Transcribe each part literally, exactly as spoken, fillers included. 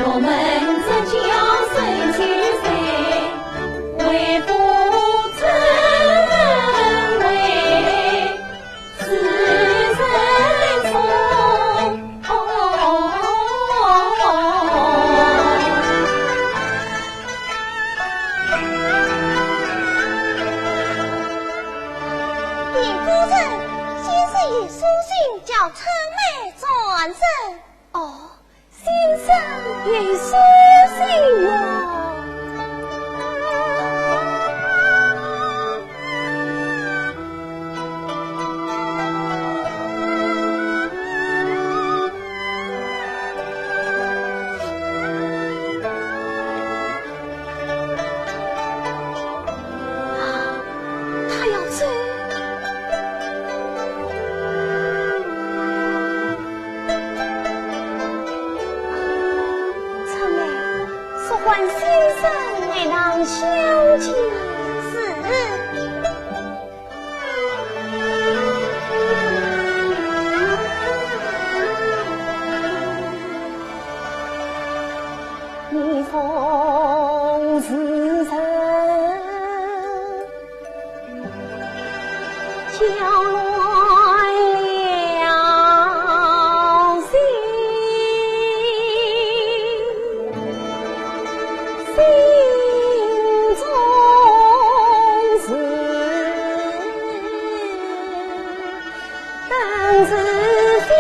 我们这叫水晶水，为父成为世人中。禀夫人，先生有书信，叫春梅转呈。哦， 先生有书信哟。啊，他要走。 春梅，速唤先生来堂相见。是。你从时辰 搅乱了心，心中事，更是非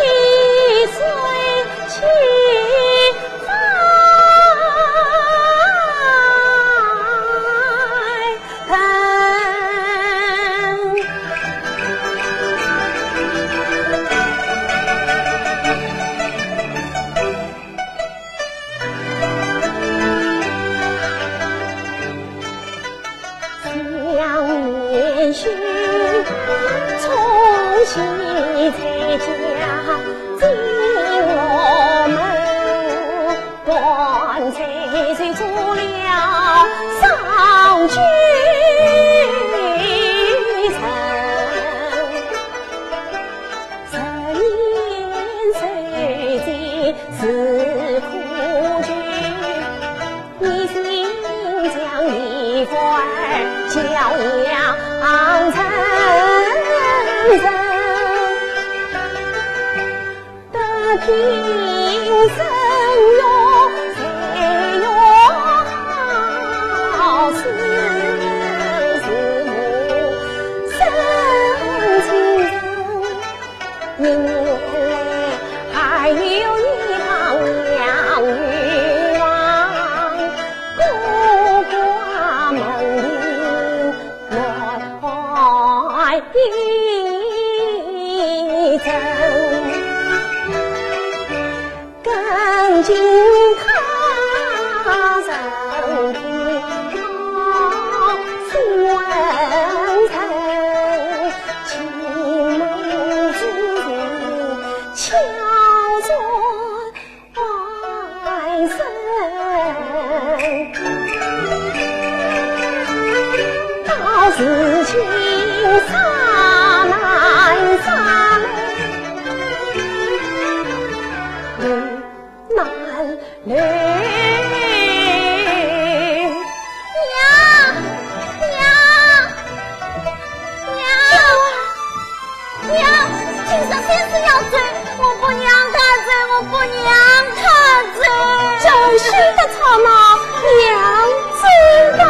水即 想念时，从昔在家进我门，万岁谁做了上君臣，十年受尽是苦酒。 你心将一块儿教养成人，得平生哟，才有好事是母生情人。 因为还有一旁杨玉郎，孤寡门庭落断一层，更经他人听到心问沉，情梦之人 巧说半生，道是情杀难杀难，难留。 娘，娘，娘，娘，今日先生要走，我不让他走，我不让他走。这是的吵闹，娘知道。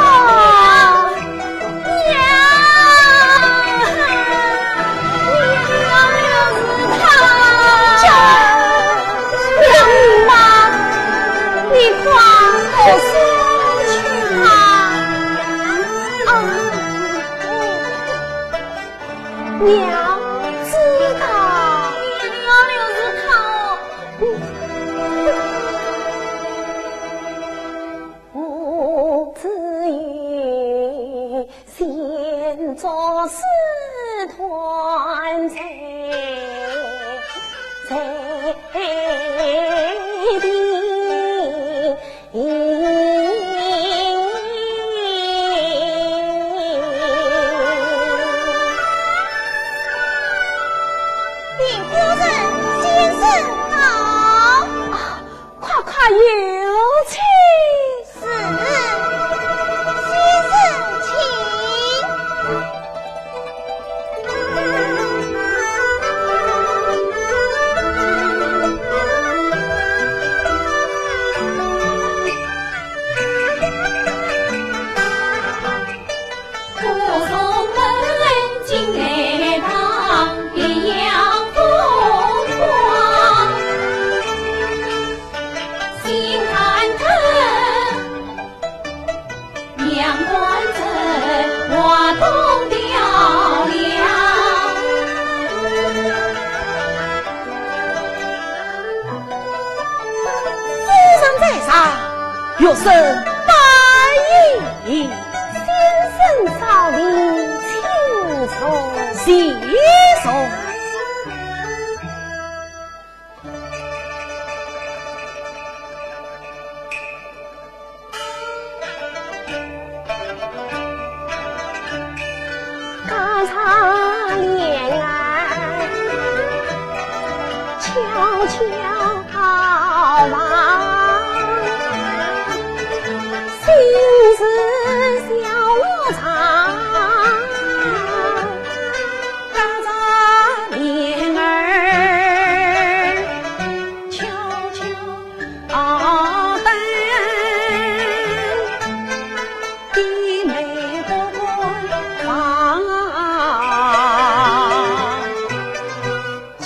娘，你不要留住他。这，娘吗？ 你快和我说去吧。啊，娘知道。你要留住他哦。我只有 前作是团结在定。禀夫人，先生到。啊，快快有花都掉了。夫人在上，学生拜揖。先生稍停，请坐。谢坐。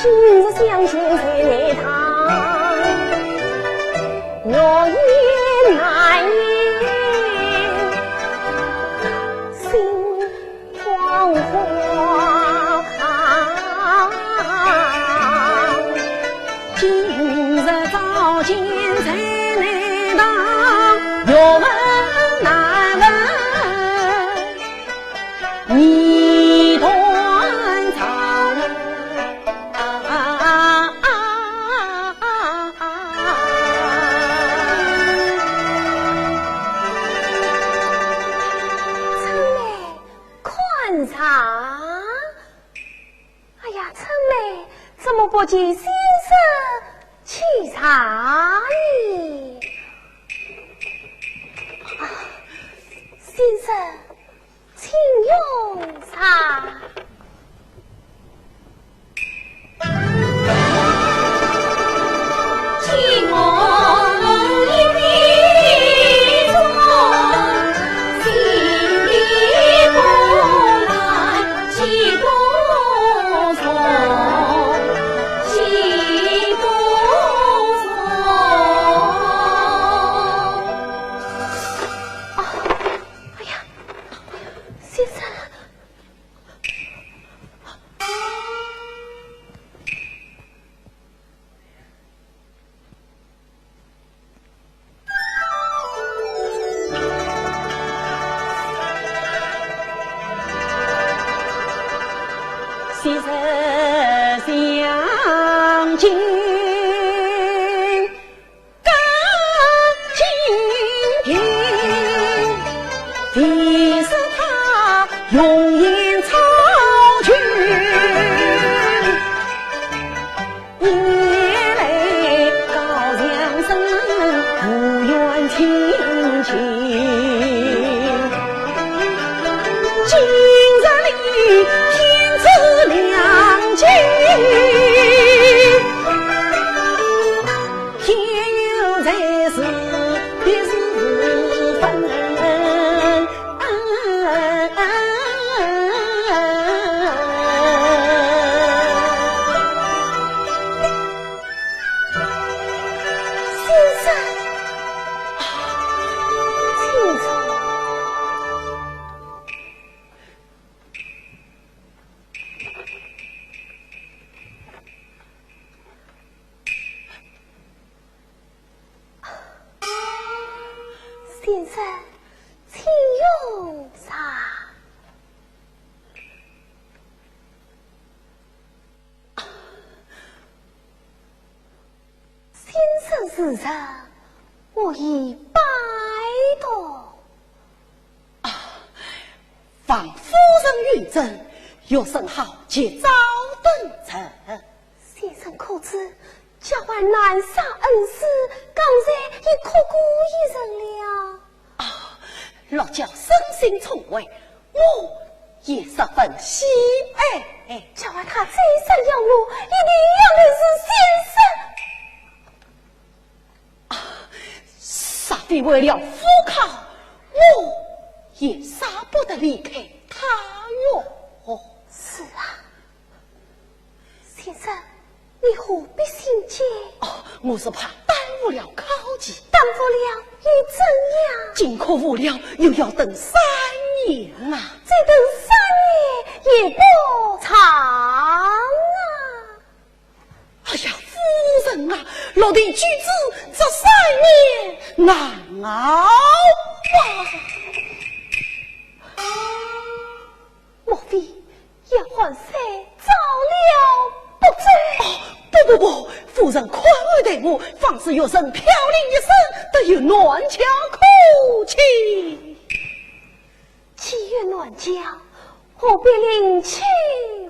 今日相见在内堂，我也难言心 慌慌。今日早见在内堂，学问难问，你断早问。 春妹，看茶。哎呀，春妹，怎么不见先生沏茶呢？啊，先生， 请用茶。啊，哎呀， 先生。昔日相见 感情定，为是他容颜超群，眼泪高墙生，无缘亲情。今日里天赐良机， 天有在时，地事分。先生，请坐。 先生，请用茶。先生是人，我已拜读。 啊，望夫人允准，学生好及早登程。先生可知，家还难杀恩师，刚才已哭过一阵了。啊，落脚身心聪慧，我也十分喜爱。家还他再三邀我，一定要认识先生。 啊，若非为了赴考，我也舍不得离开他哟。是啊，先生，你何必心急？哦，我是怕耽误了考期。耽误了又怎样？今可赴了，又要等三年。年啊，再等三年也不长啊。哎呀，夫人啊，落地举子这三年难熬啊。莫非 叶寒山遭了不测？哦，不不不，夫人宽厚待我，方是玉人飘零一生，得有南郊可去。既有南郊，何必另起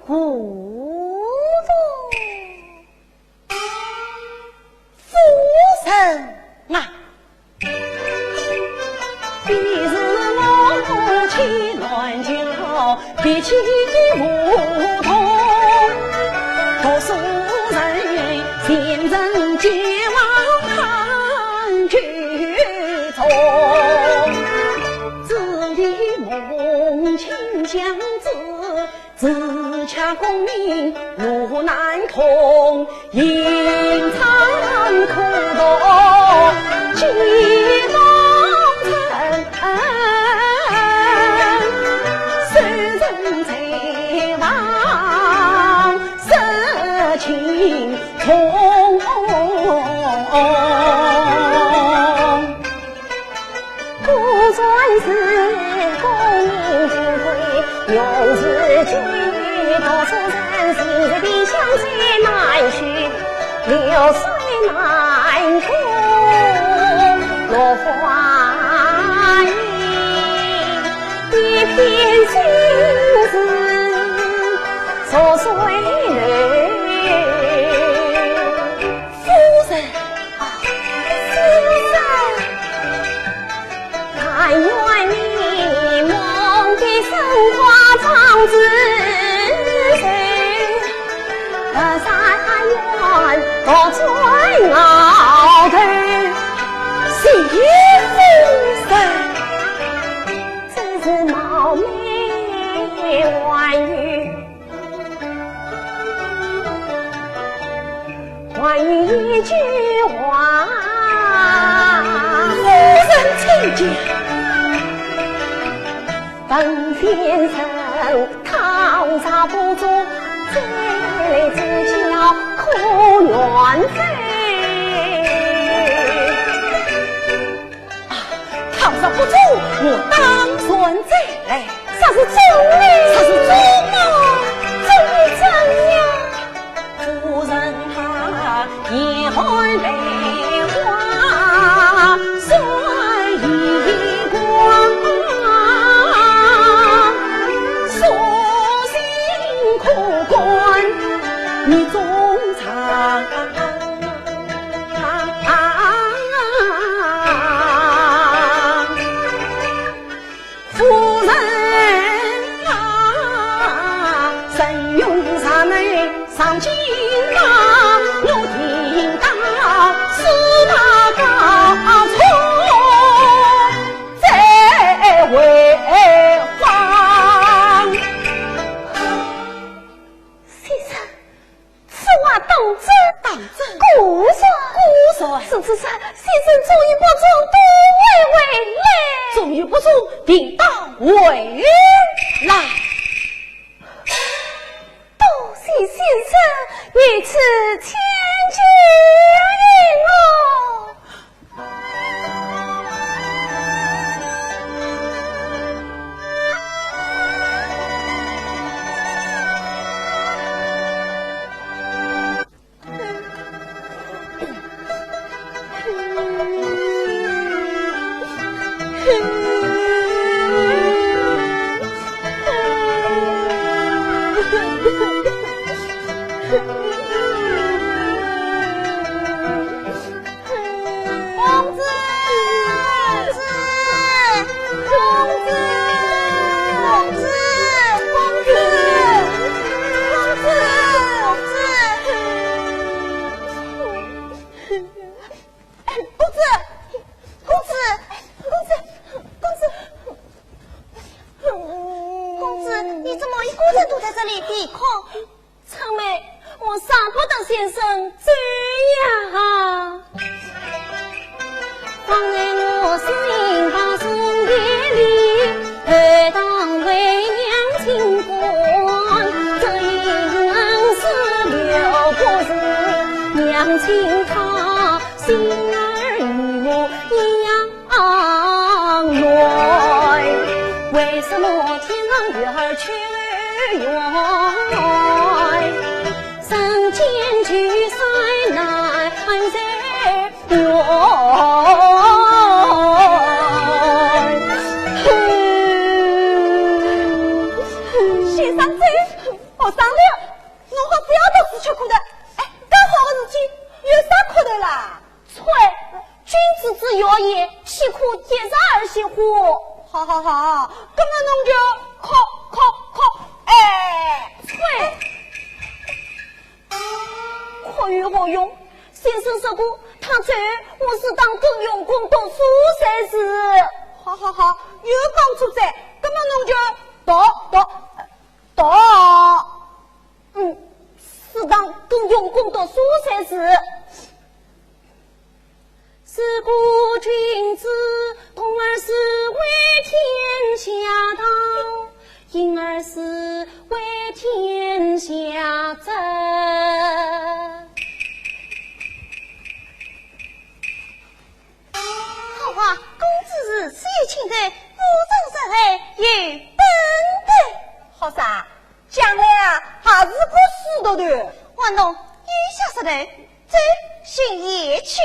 炉灶？ 夫人啊，你是我去南郊，别去无从，读书人，前程前往看秋虫。子弟蒙亲相知， 自强功名路难通，吟唱苦读几多春，受人追望失青穷。 故传是公名富贵，荣是居读书人，今日里乡最难寻，流水难过落花年，一片心事诉谁留？ 夫人啊，先生。但愿你梦的生花长自在，不但愿独占鳌头。谢夫人。只是冒昧还有 还有一句话。夫人请讲。问先生，倘若不中，再来指教可愿否？啊，倘若不中，我当然再来。 啥是中呢？啥是中啊？中又怎样？夫人她严寒梅花水一光，所幸可观你中场。 夫人啊，曾用茶梅上京啊，我听到四大高中在回访。先生， 此话当真？当真。果然？果然。是，是，是，先生中与不中，都会回来。中与不中，定当回来。多谢先生如此千叮万嘱。公子，公子，公子，公子，公子，公子，公子。 公子，公子，公子，公子，公子，你怎么一个人躲在这里？别哭。春梅，我舍不得先生走呀。方才我身旁送别离，回到表演，岂可即日而熄火？好好好，搿么侬就敲敲敲，哎，吹。敲有何用？先生说过，他走，我自当更用功读书才是。好好好，又讲错哉，搿么侬就读读读。 嗯，适当更用功读书才是。自古君子，动而思为天下道，静而思为天下正。好啊，公子如此有气概，我真是后有本的。好啥？ 将来啊，还是个书读头。王东，有啥说头，走，寻爷去。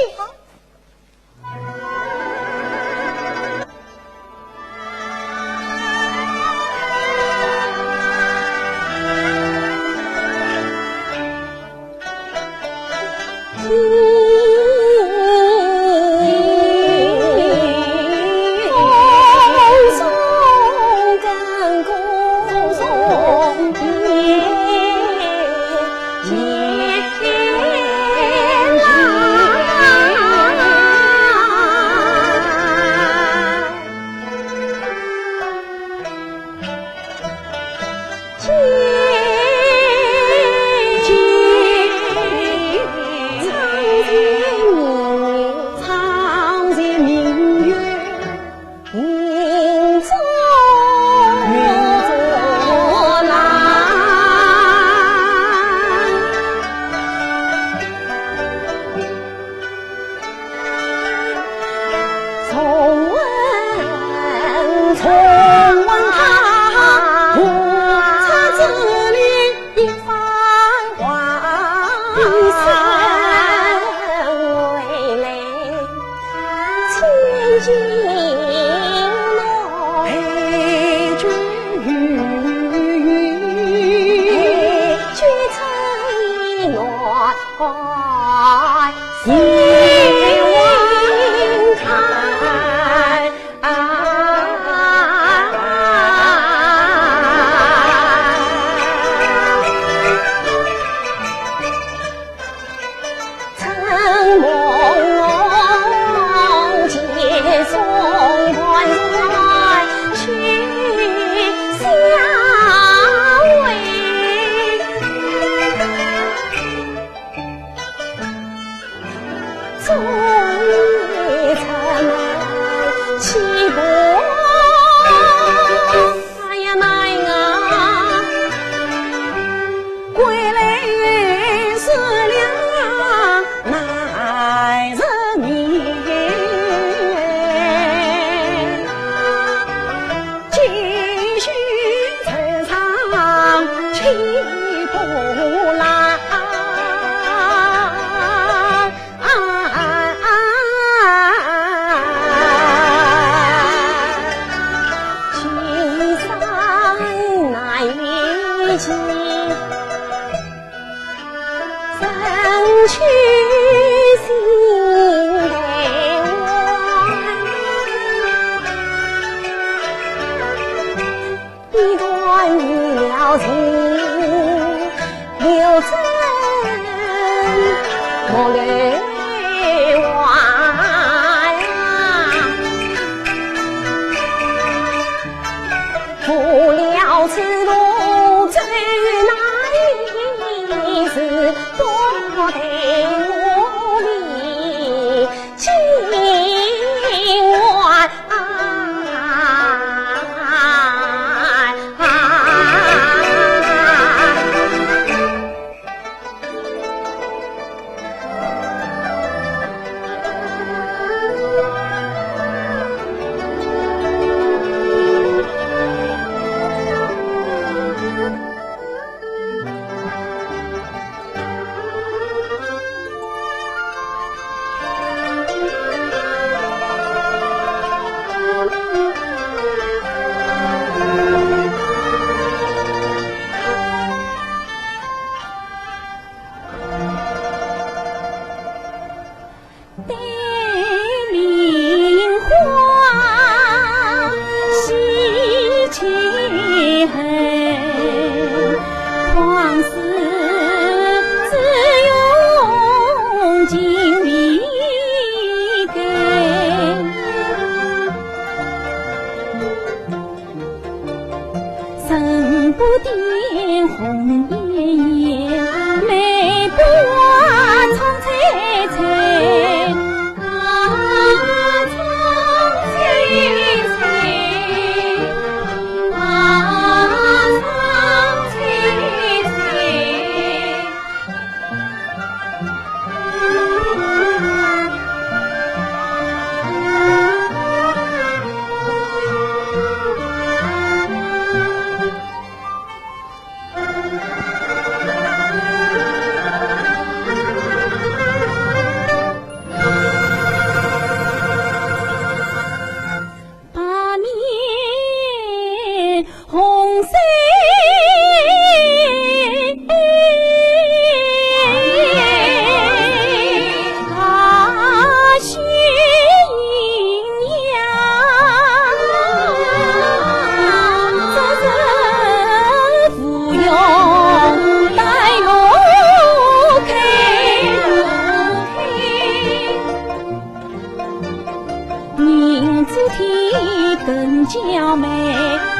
子体更娇美，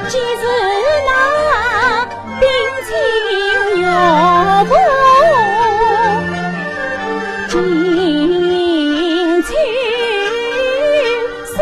既是那冰清玉洁，金秋水。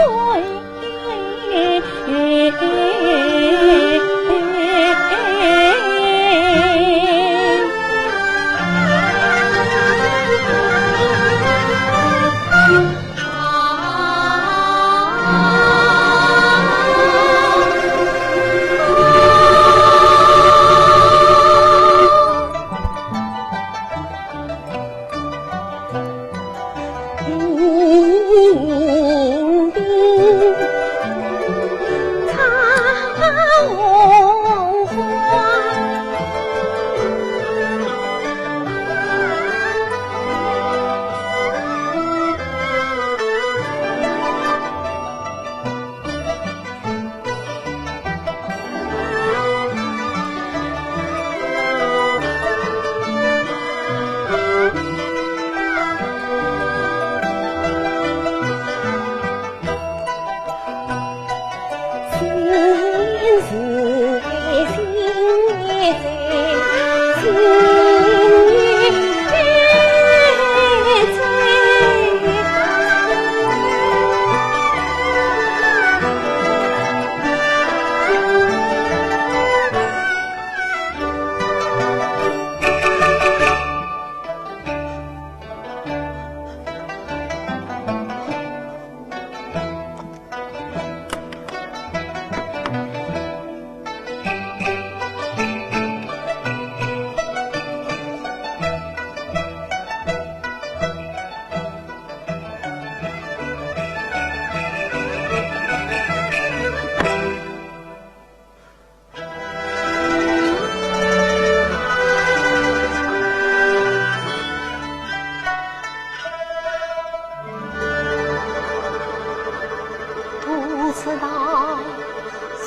不知道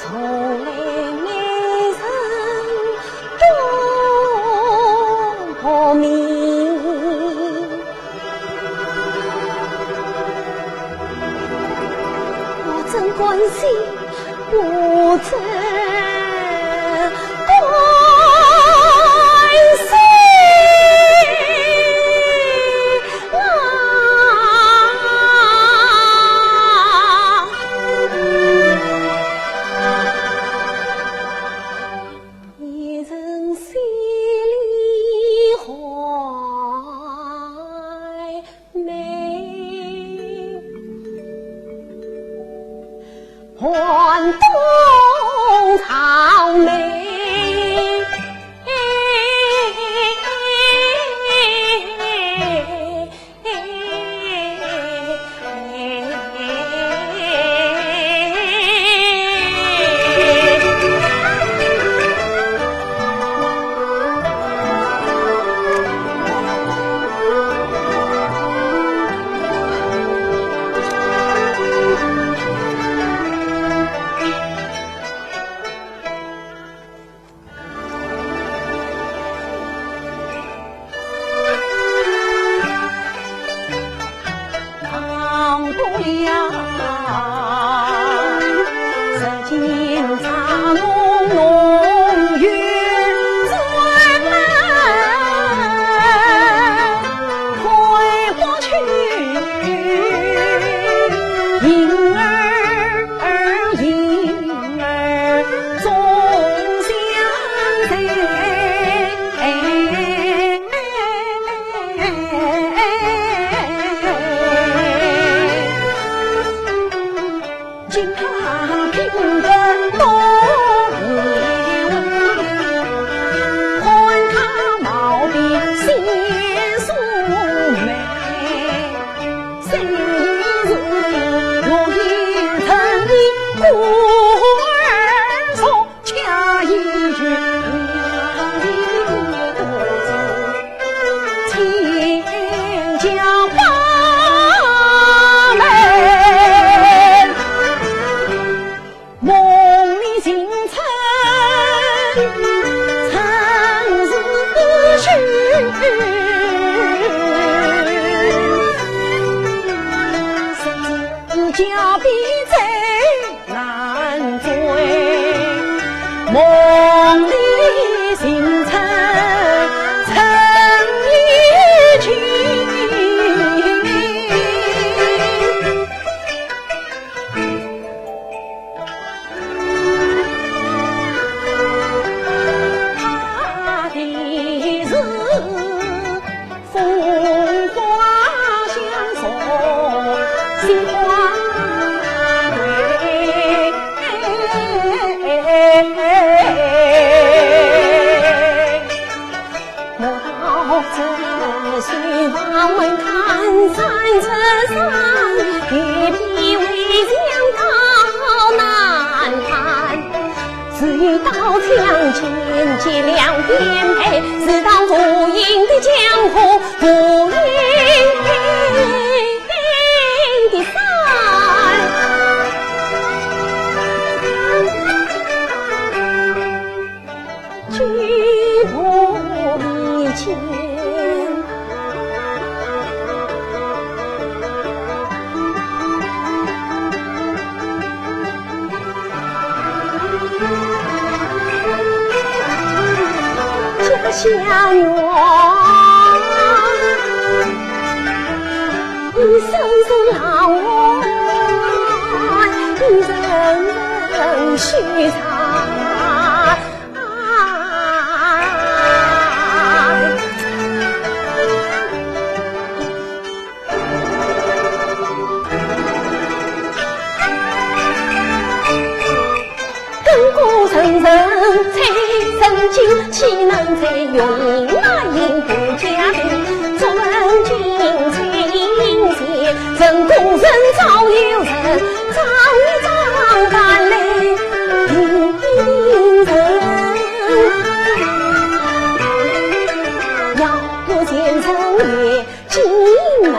从来没曾多明。 我真关心，我真关心啊！一人心里怀 美，寒冬长梅。最难追，梦里星辰曾依旧。他的诗 风花相送，心花蕊。我到这书房门看山车上，一匹围墙高难攀。 自有刀枪剑，结良颠沛，自当无影的江湖，无影的山。举步维艰。 家乡远，你声声让我一人人寻常。 更过层层催层紧，岂能再用银来银不加倍？作文紧催银钱，成功人早有人，张一张板来一人。要不前程也 进门。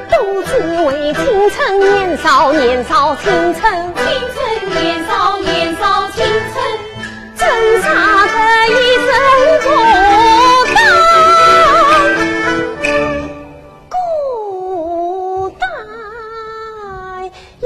都只为青春年少，年少青春，青春年少，年少青春，怎舍得一生孤单，孤单一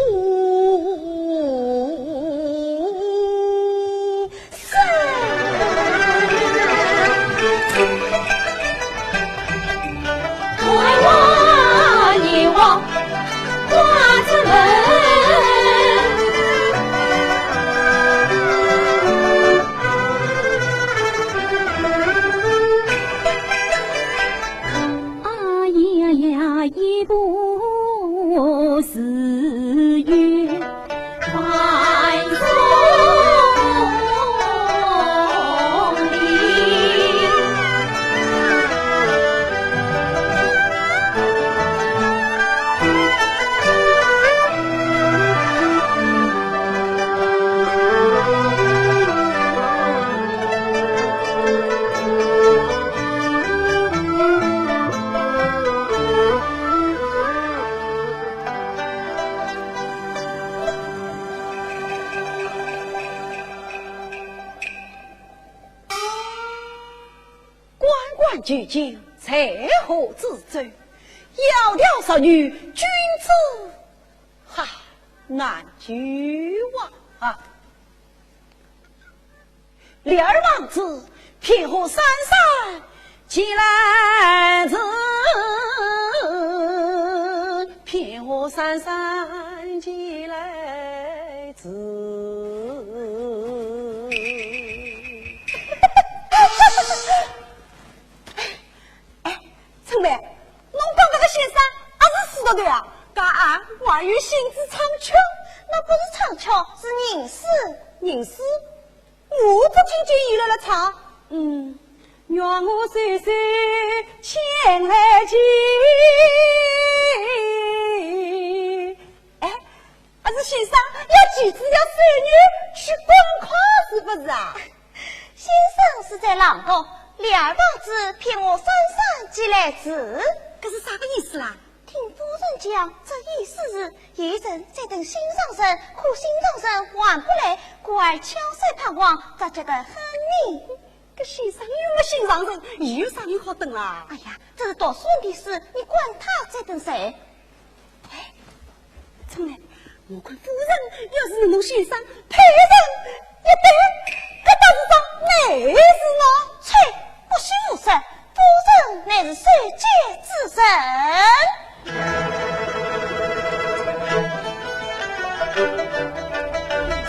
啊呀呀，一步是远。 关关雎鸠，在河之洲。窈窕淑女，君子，哈，难求啊！啊！ 两儿望之，平湖山上寄来哉，平湖山上寄来哉。吟诗。吟诗？我勿听见伊辣辣唱。嗯，愿我岁岁千万吉。哎，阿是先生要寄仔小囡去赶考是勿是啊？先生是在朗读，李二房子骗我山上寄来字。搿是啥个意思啦？ 听夫人讲，这意思是，有人在等心上人，可心上人还不来，故而敲山盼望，着急得很呢。搿先生又没心上人，伊有啥人好等啦？哎呀，这是读书人的事，你管他在等谁？哎，春兰，我看夫人要是能同先生配上 一对，搿倒是桩美事呢。切，不许胡说，夫人乃是守节之人。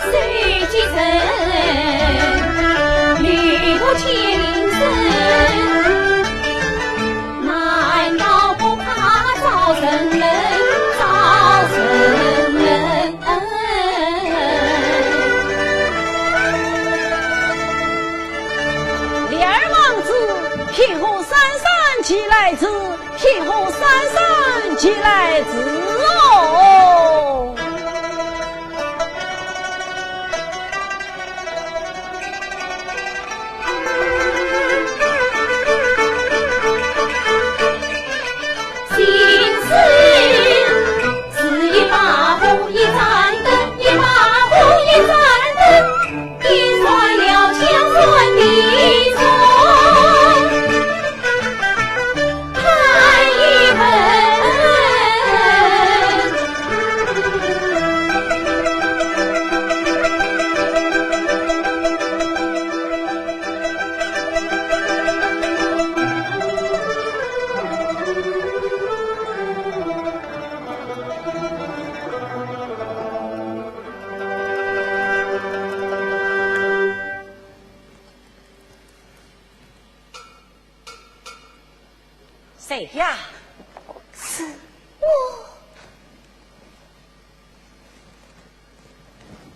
守节人，女不见人，难道不怕遭人冷，遭人冷？ 李二房子，凭何山上寄来字？凭何山上寄来字哦？ 谁呀？是我。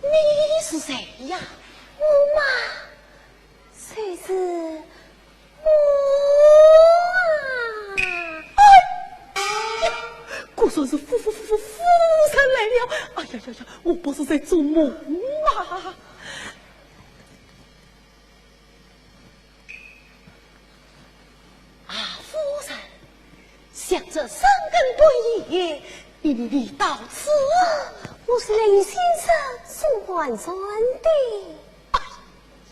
你是谁呀？我嘛，就是我啊。哎呀，果然是夫夫夫夫夫人来了。哎呀呀呀，我不是在做梦啊。 啊，夫人，想这深更半夜，你你你到此？我是来与先生送寒酸的。哎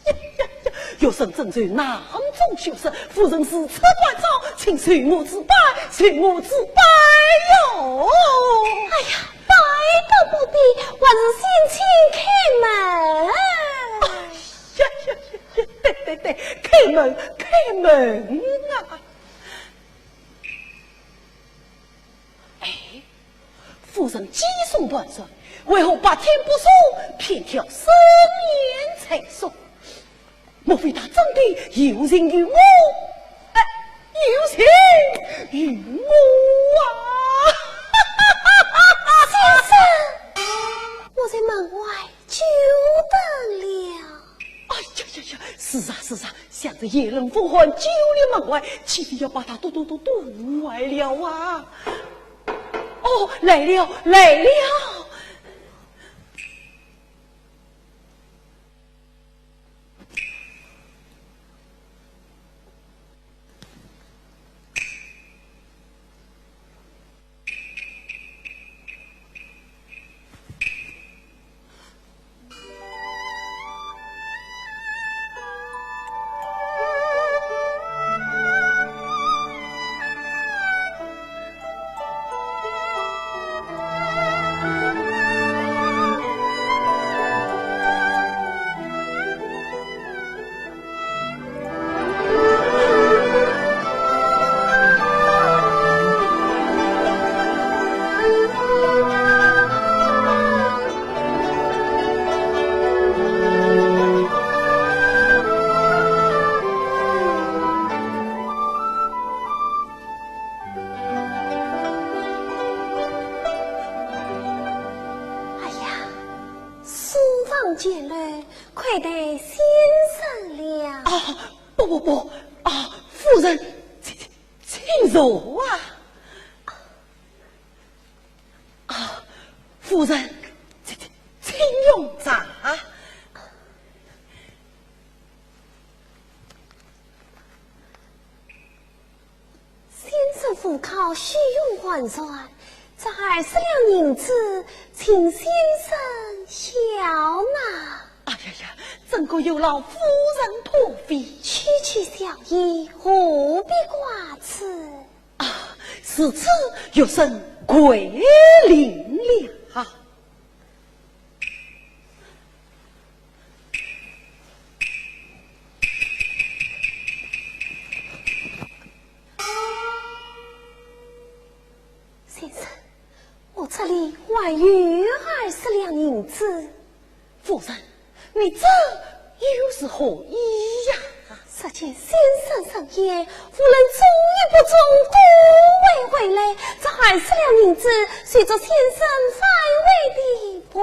呀呀呀，学生正愁囊中羞涩，夫人如此关照，请受我之拜，受我之拜哟。哎呀，拜倒不必，还是先请开门。哎呀呀呀！ 对对对，开门，开门啊！哎，夫人既送寒酸，为何白天不送，偏挑深夜才送？莫非她真的有情于我？哎，有情于我啊！先生，我在门外 久等了。哎呀呀呀，是啊是啊，想这夜冷风寒，久立门外，岂非要把她冻冻冻冻坏了啊？哦，来了来了。啊，不不不，啊，夫人，请，请坐啊。啊，夫人，请，请用茶。先生赴考，喜用还饌，这二十两银子，请先生笑纳。哎呀呀，真个有劳夫人托费。区区小意，何必挂齿？啊，如此，学生跪领了。 先生，我这里还有二十两银子。夫人，你这又是何意呀？实情先生盛宴，无论中与不中，都会回来。这二十两银子，随着先生返回的还。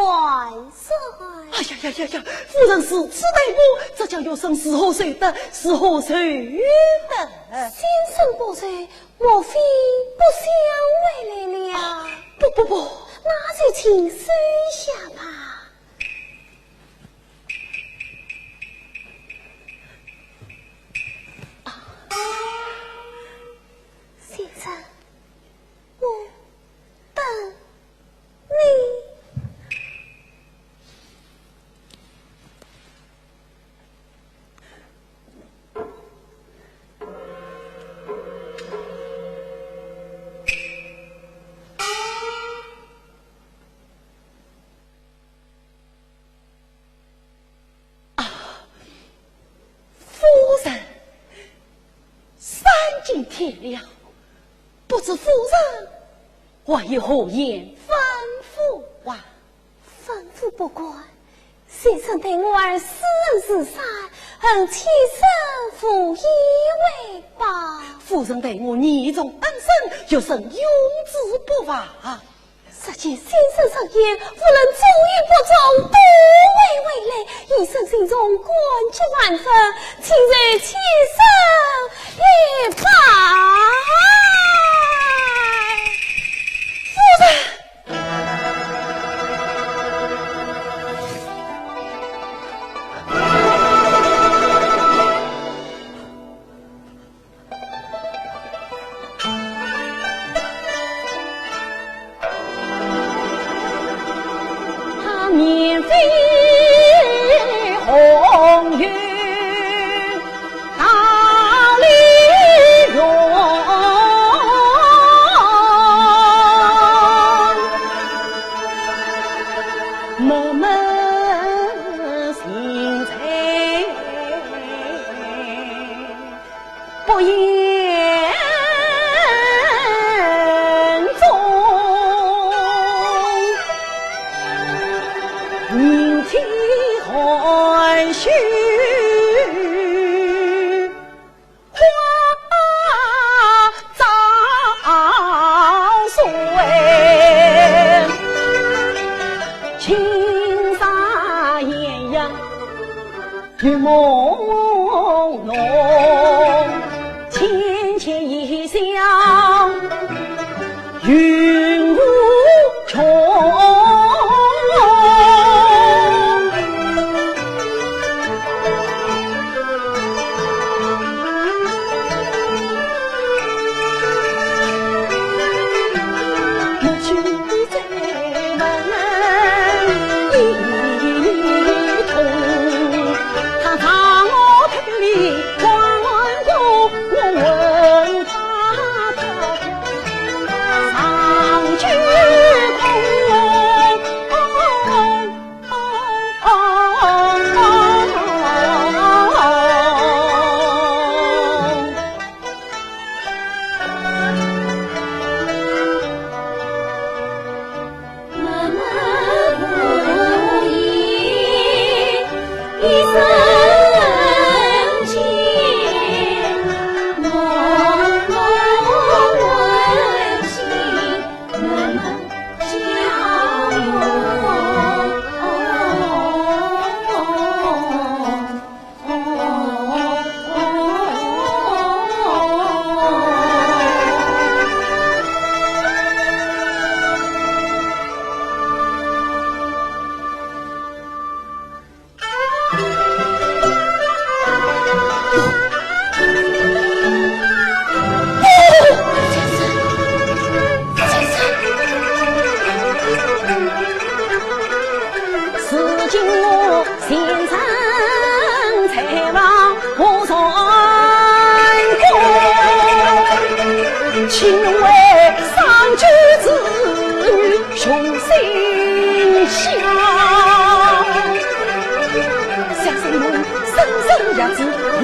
哎呀呀呀呀，夫人如此待我，这叫学生如何受得，如何受得？先生不受，莫非不想回来了？不不不，那就请收下吧。先生，我等 你。啊，夫人，三更天了，不知夫人还有何言吩咐啊？吩咐不敢，先生待我儿斯人如山，恨千生无以为报。夫人待我义重恩深，学生永志不忘。 实情先生盛宴，无论中与不中，都会回来。一生心中感激万分，请受先生一拜。夫人。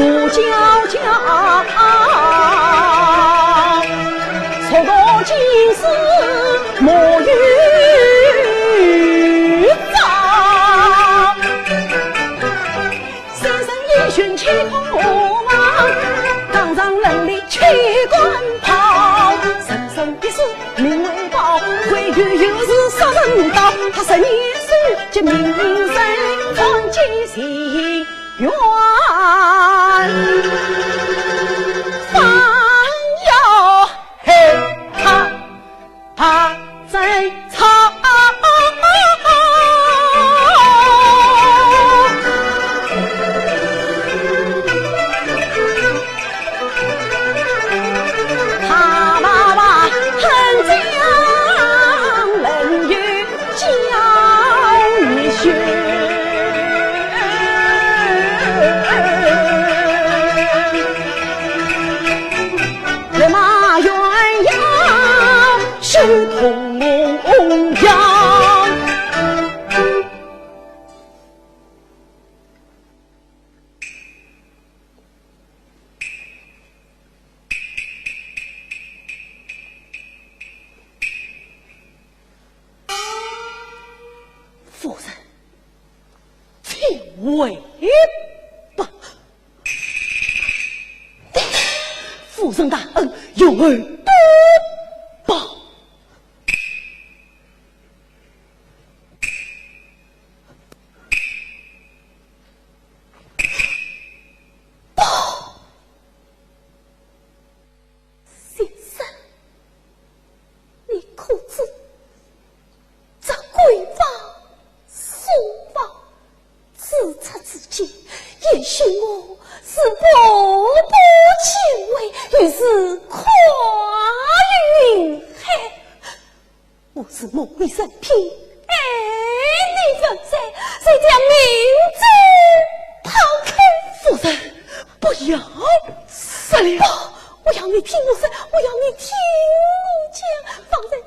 我家家，速度金丝莫有早。三生一群七孔马，当上人里七官炮。三生一世名为宝，为有有是杀人刀。他十年手，这名人传记情。 远方有黑他他在唱。他爸爸很讲人有 叫一声。人马鸳鸯是同样。夫人，请回吧。夫人大恩，有何不报？ 先生，你可知这闺房书房，自出自进，也许我是步步惊危，于是跨云海。 我是梦里人品，爱你人在，谁将明珠抛开？夫人，不要说了。不，我要你听我说，我要你听我讲。方才你，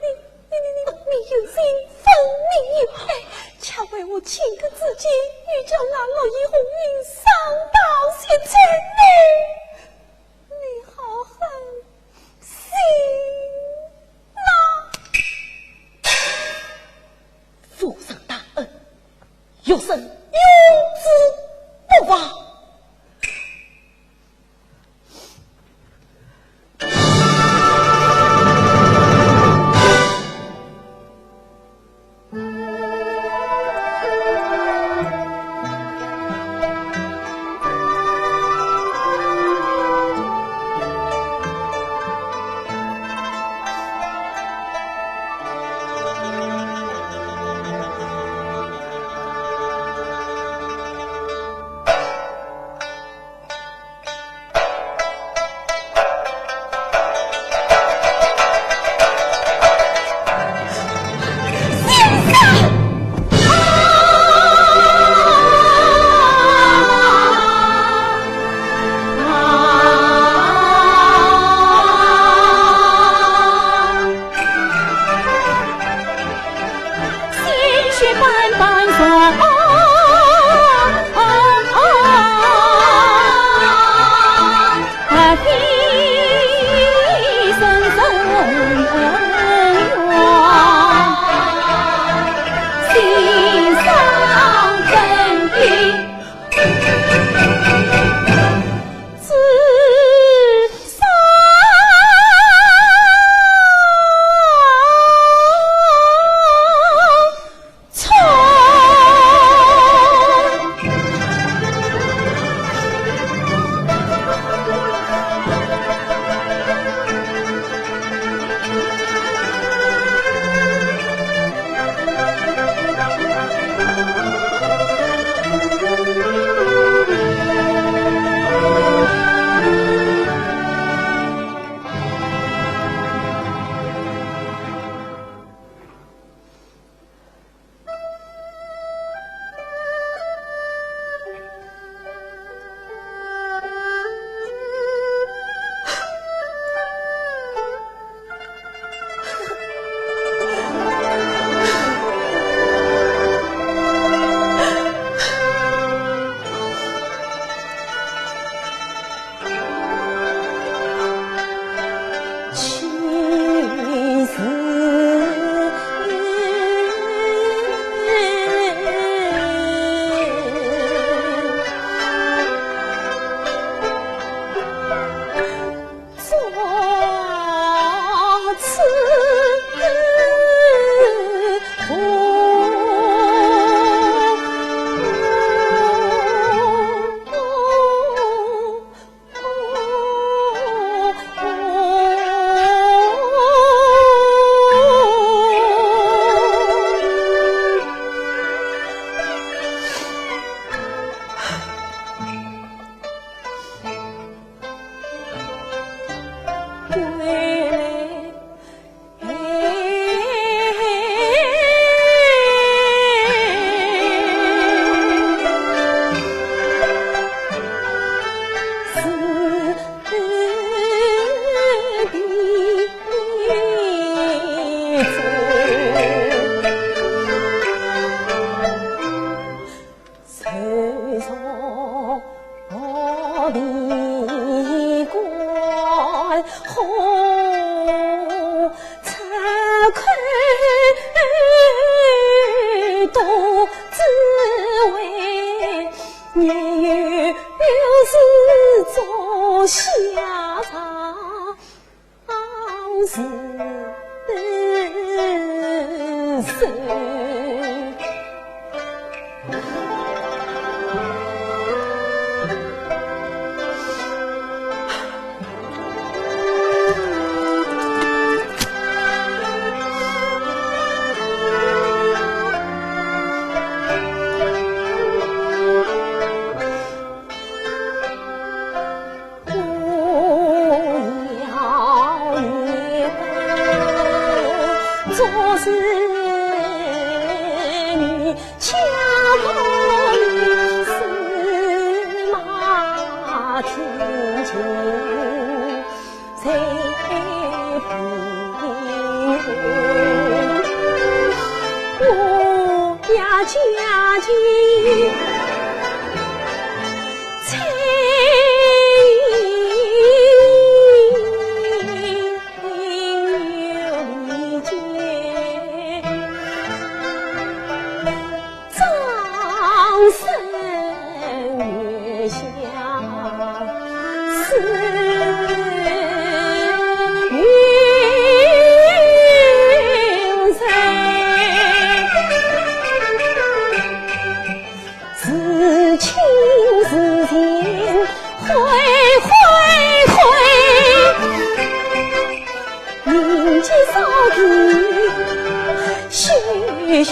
你，你，你，你有情分明有爱，恰为我情根至今，欲将那绿叶红云送到西天呢。 你好狠心呐！夫人大恩，学生有之不忘。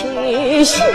贤臣。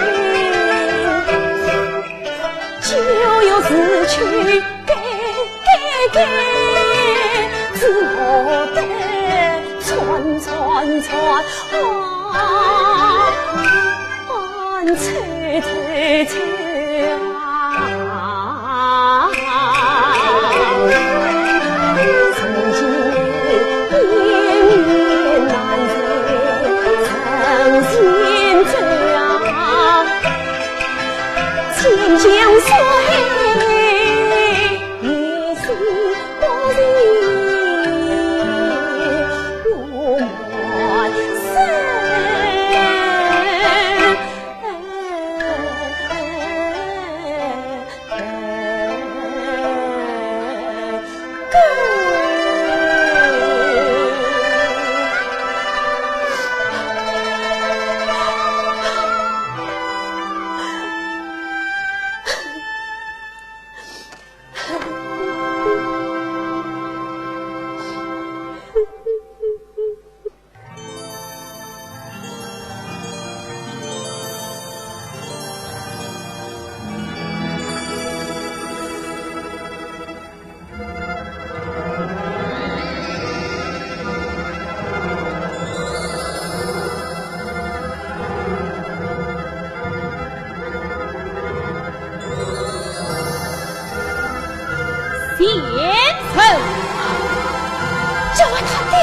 这位大爹，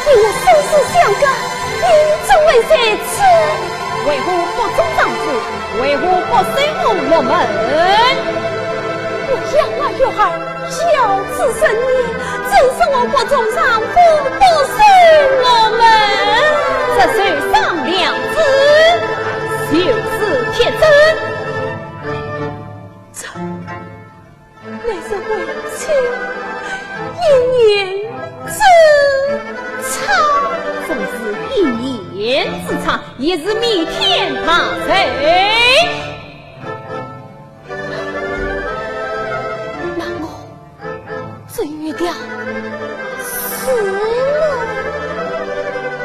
你我生死相隔，你怎会在此？为何不送长子？为何不随我入门？我养儿育儿，教子成年，怎说我不从丈夫，不随我们？这就上梁子，就是铁证。 这乃是为妻一念之差。纵是一念之差，也是弥天大罪。那我 这玉条是……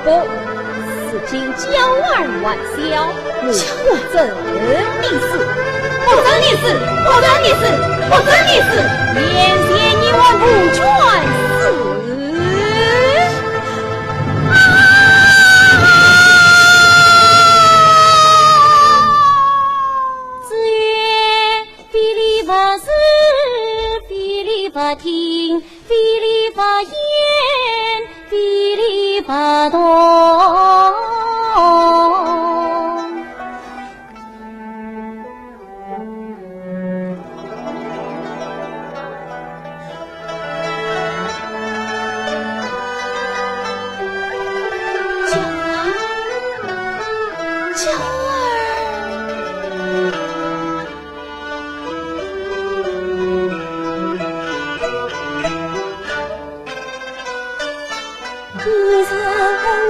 不，如今娇儿还小，我不准你死，不准你死，不准你死，不准你死！眼前你我无权死。听，非礼勿言，非礼勿动。娇儿，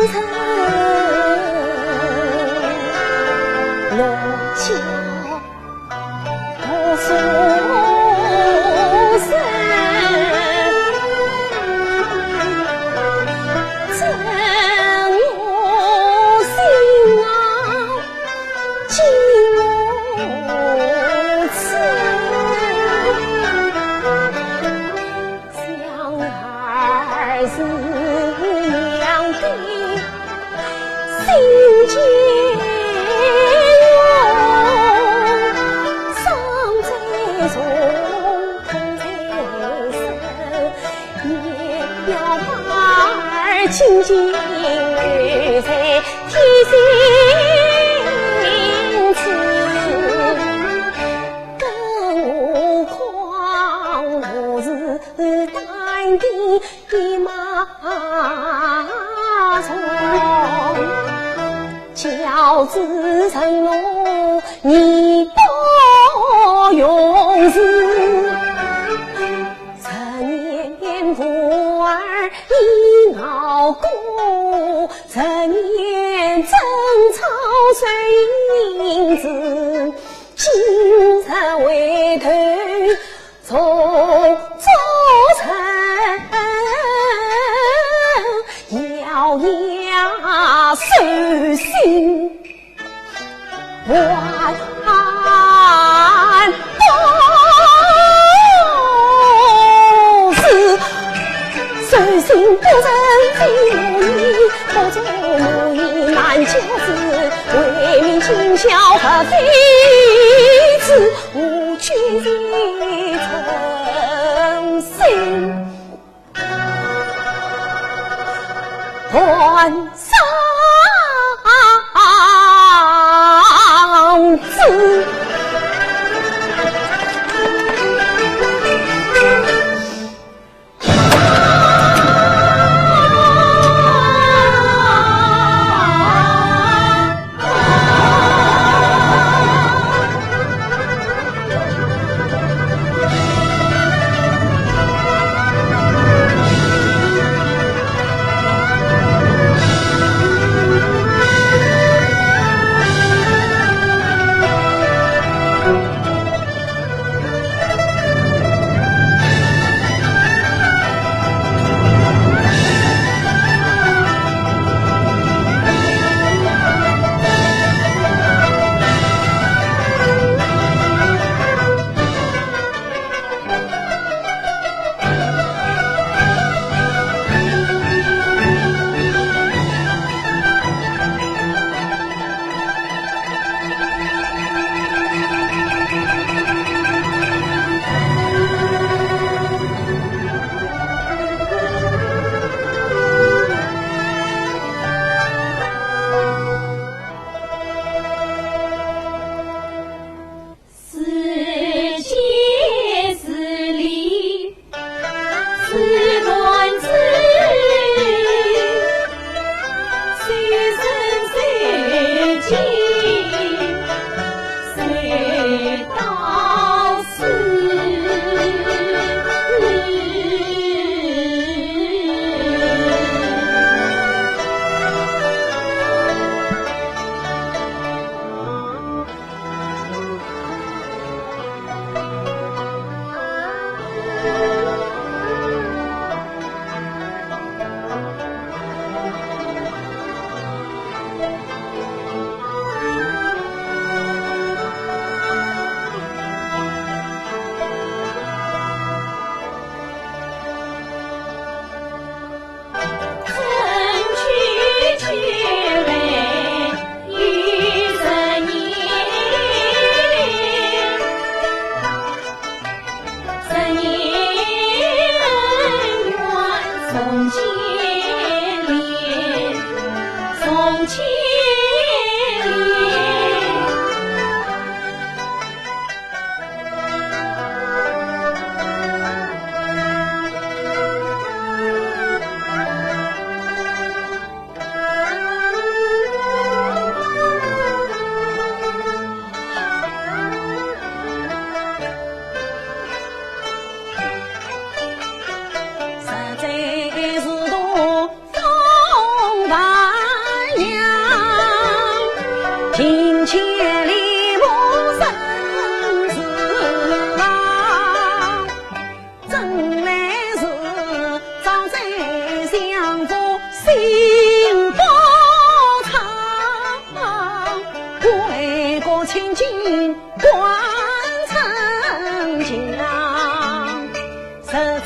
娇儿。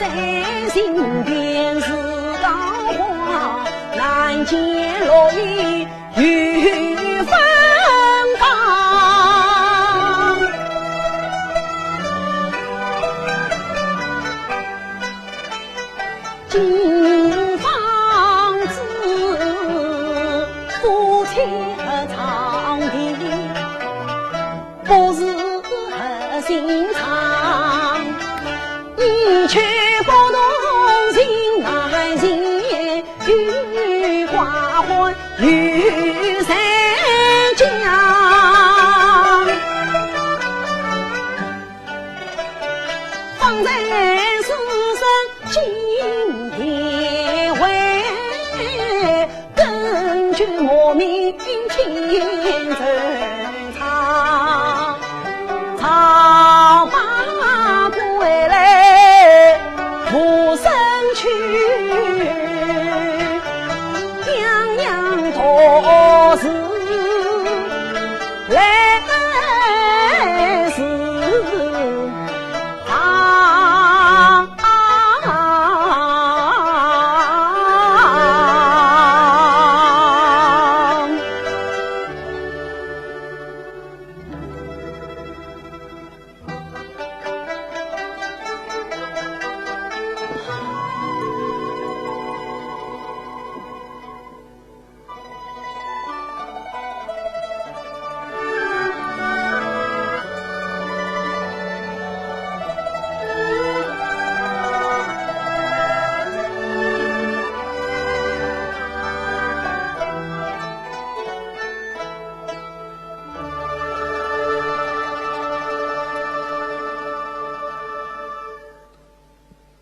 在身边是桃花，难见落英又芬芳。金房子，夫妻和床的，不是和心肠。一去不同行，难行有寡欢有散将。方才书生金殿会，根据我命天成唱，唱罢归来无声去，样样都是 来时啊。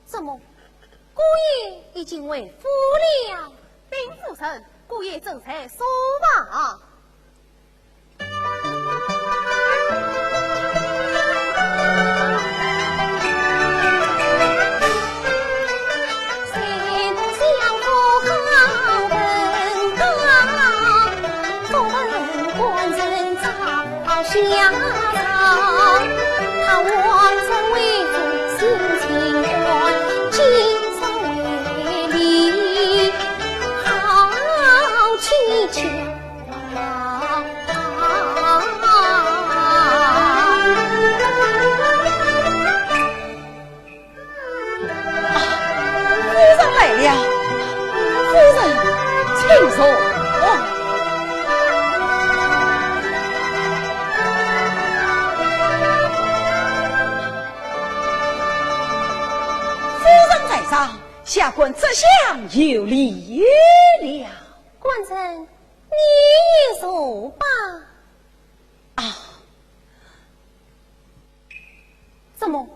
怎么，姑爷已经回府了？禀夫人，姑爷正在书房。 啊，夫人来了，夫人，请坐。夫人在上，下官这厢有礼了。官人，你也坐吧。啊， 怎么，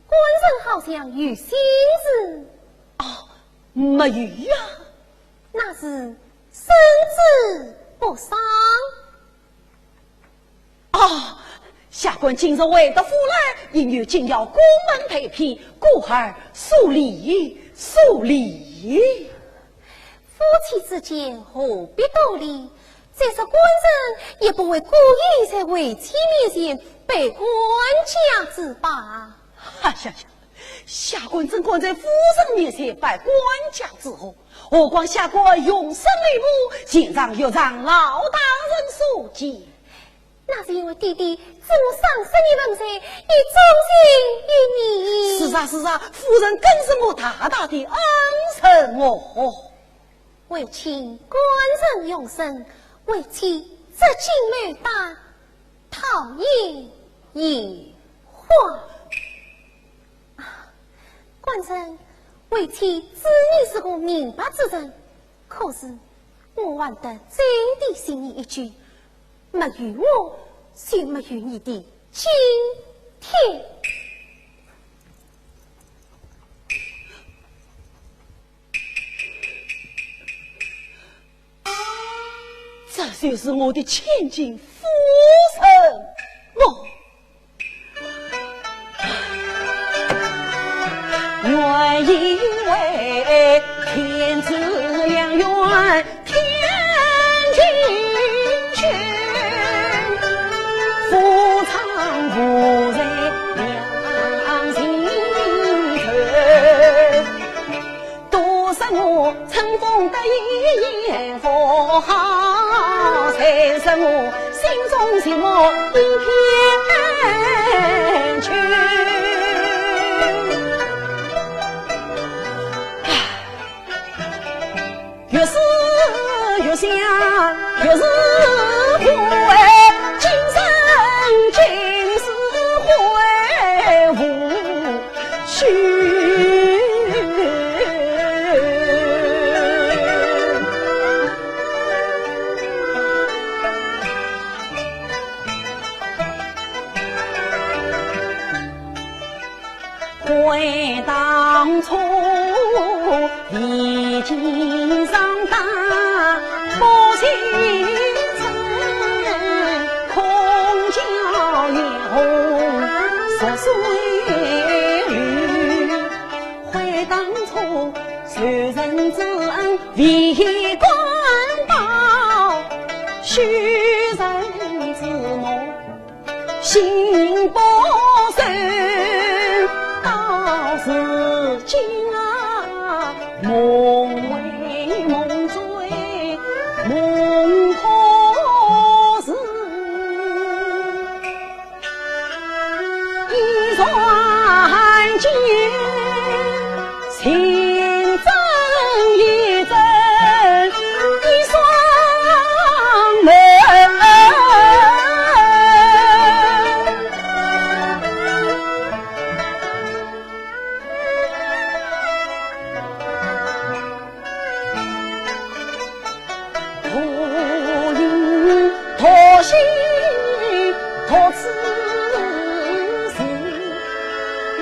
官人好像有心事？哦，没有呀。那是身子不爽。哦，下官今日回得府来，因有紧要过门陪陪，故而疏离，疏离。 夫妻之间何必多礼？再说官人也不会故意在为妻面前摆官架子吧？哎呀呀，下官怎敢在夫人面前摆官架子哦？何况下官用心礼物，全仗岳丈老大人所赐。 那是因为爹爹知我双十二分岁，也忠心于你。是啊，是啊，夫人更是我大大的恩人哦。为妻官人用心，为妻折颈牡丹，桃叶year花。啊，官人，为妻知你是个明白之人，可是我还得再提醒你一句， 没有我，就没有你的今天。这就是我的千金夫人么？ 愿意为天子良缘添金军，夫唱妇随两情投。春风得意雁飞好，才是我心中寂寞一片秋。唉，越思越想，越是后悔，今生今世悔无 去。回当初，已经长大，不青春，空教眼红，十岁绿。 回当初，受人之恩，未敢报，许人之梦，心不舍。到如今啊，梦回梦追，梦破时。 一转间，情深意重，一双门。 无影托星托此事，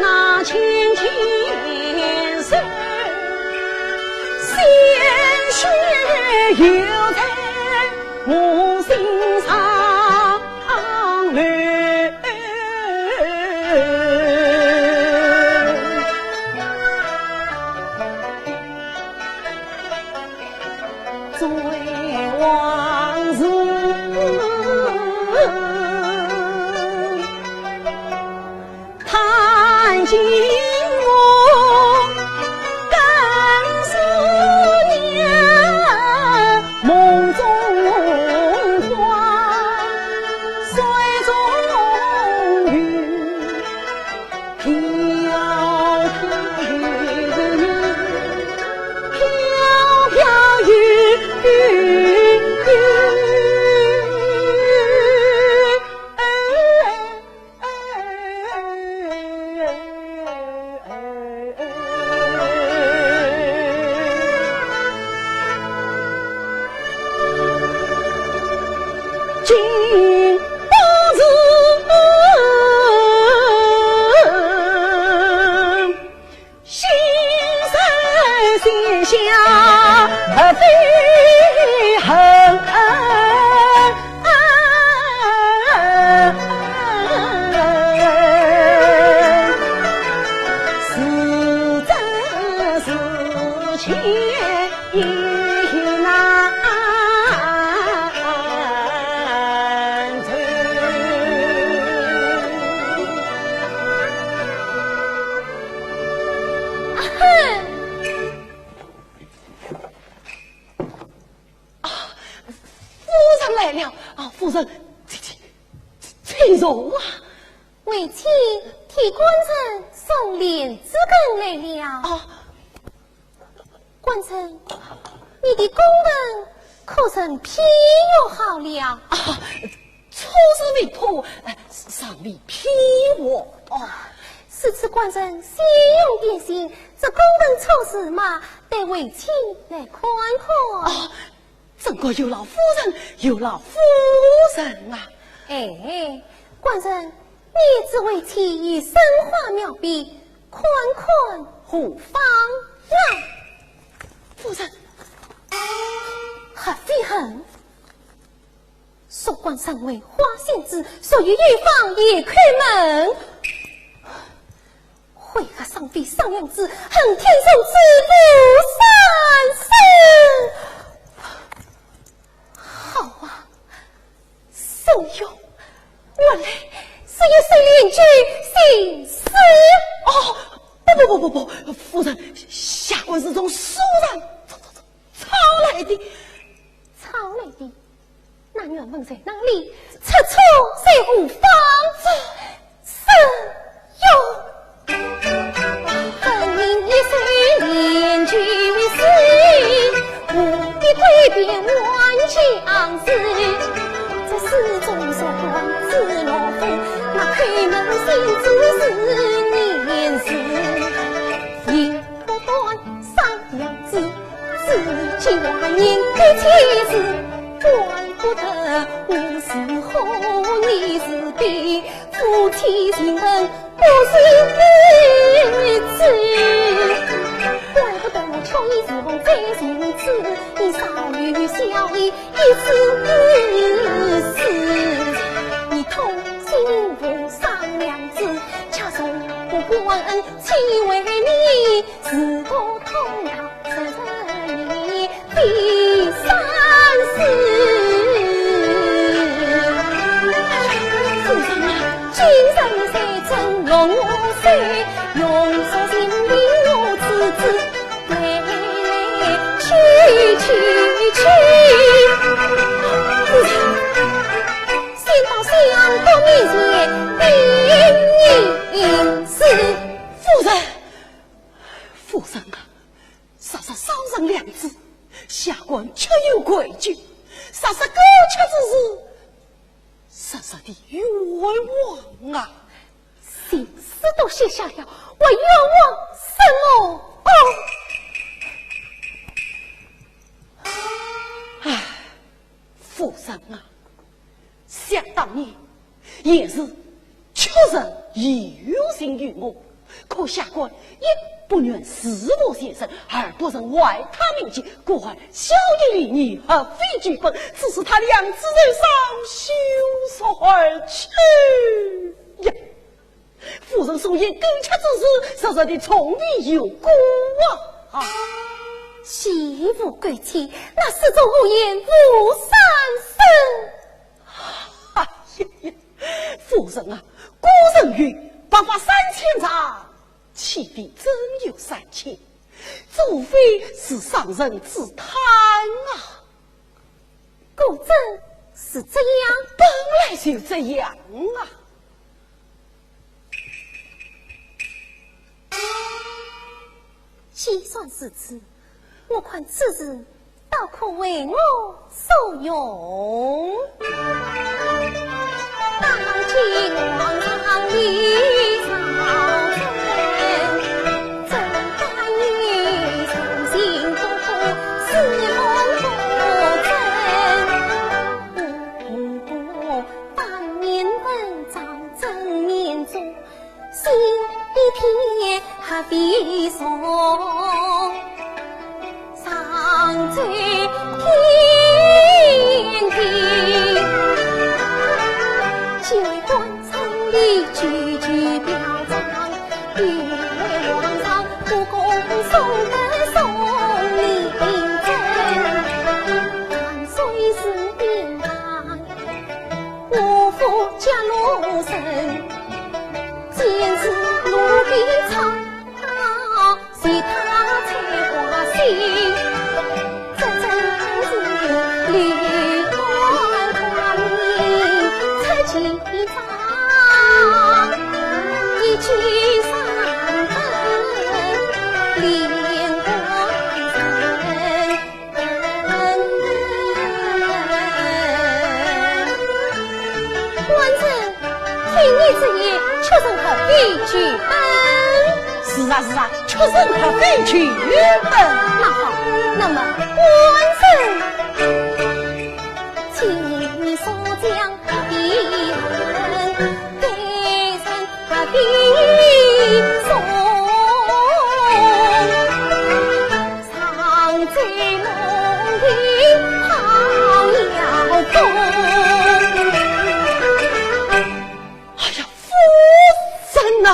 那青青山，鲜血犹在我心上流。 追往事，叹尽我更思念，梦中花，水中月。 飘飘雨，飘飘雨。今不是 心酸心下不飞恨。是真是假已难 啊，夫人来了。啊，夫人，请，请，请坐啊。为妻替官人送莲子羹来了。啊， 官人，你的宫灯可曾批阅好了？啊，错字未破，呃，尚未批完。哦。如此官人先用点心，这宫灯错字嘛，待为妻来看看。哦，真个有劳夫人，有劳夫人啊。哎，官人， 你只为妻以生花描笔，看看何妨啊？夫人，何非恨？说官人为花仙子，所以有妨夜叩门。为何上边上两子，恨天送子不三生？好啊， 沈兄，原来是一首联句新诗。哦，不不不不不，夫人，下官是从书上，走走走。来的，抄来的，那原文在哪里？出处在何方？这是有。分明一首连句诗，何必对别万相思？这诗中所讲之乐府，那开门见祖是年时。 不断商量之，只见外人的妻子，管不得我是何年时的，夫妻情分不是你知。管不得我却已是红在心子，你少与小爷一丝丝。你痛心不商量之，恰从不报恩，岂为你 自古通道十二年第三世。夫人啊，今日在正龙山，用手心里我自知，来来去去去。夫人，先到相公面前禀明是。夫人， 夫人啊，若是商人两字，下官确有愧疚；若是狗吃之事，实实的冤枉啊！情书都写下了，还冤枉什么？哦！唉，夫人啊， 想当年，贤士确实有情于我，可下官一不愿自负前程，二不忍坏他名节，故而宵夜连夜合笔剧本，致使他两字受伤，休说而去呀。 夫人所言狗吃之事，实实的从未有过啊！啊，岂无狗欺，那是种胡言无三声。哎呀呀，夫人啊，古人云：“白发三千丈，岂比真有三千？”除非是商人之叹啊！ 果真是这样？本来就这样啊。既然如此，我看此事倒可为我所用。当今皇上的朝政，怎敢于人心不可，似梦不真。 不过方言文章真言中，心一片何必说，上奏天庭，就为官场里句句表彰，与皇上不共送得送礼真，万岁是应当。 我父家老身，见是奴婢唱，随他采花兴，这真是理断光明出奇招，一举三分，连官人。 官人，听你之言，确实合笔剧本。是啊，是啊，确实合笔剧本。那好，那么官人，请你速将 哎呀，夫人呐！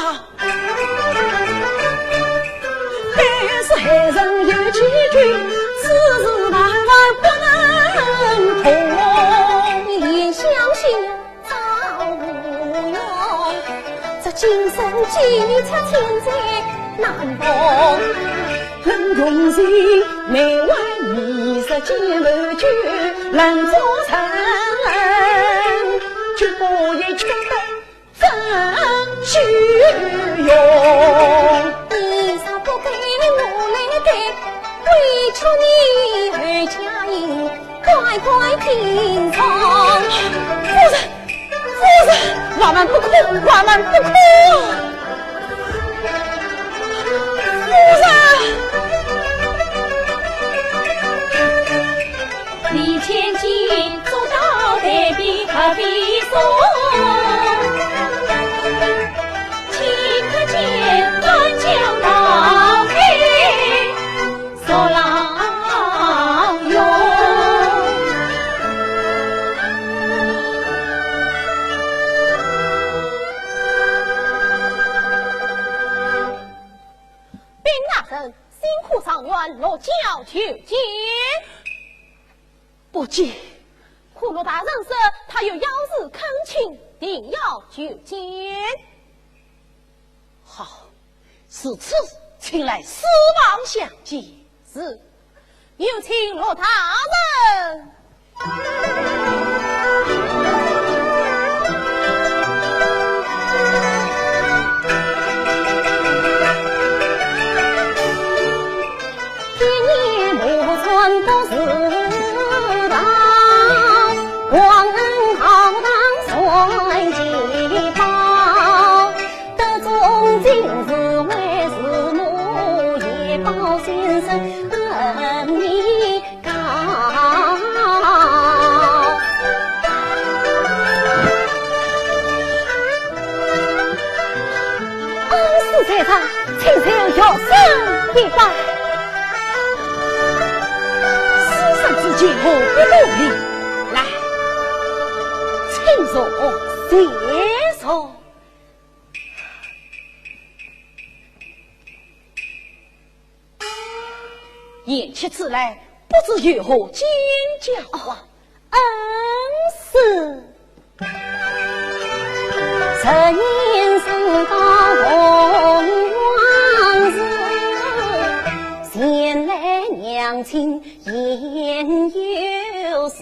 见不救能做人，就不也觉得真虚荣。你若不给我来给，委屈你后家人乖乖听从。夫人，夫人，我们不哭，我们不哭。夫人。你千金做到台边何必送？岂可见断江道，哎， 受牢狱。禀大人，新科状元落轿求见。不见。可罗大人说他有要事恳请，定要求见。 好，如此，请来书房相见。是，有请罗大人。一年磨船不是道，皇恩浩荡算其宝。 得中进士为父母，也报先生恩义高。恩师在上，请受学生一拜。师生之间何必多礼？来，请坐。谢坐。 贤妻此来，不知有何见教啊？恩师。十年生到凤凰寺，前来娘亲言有事。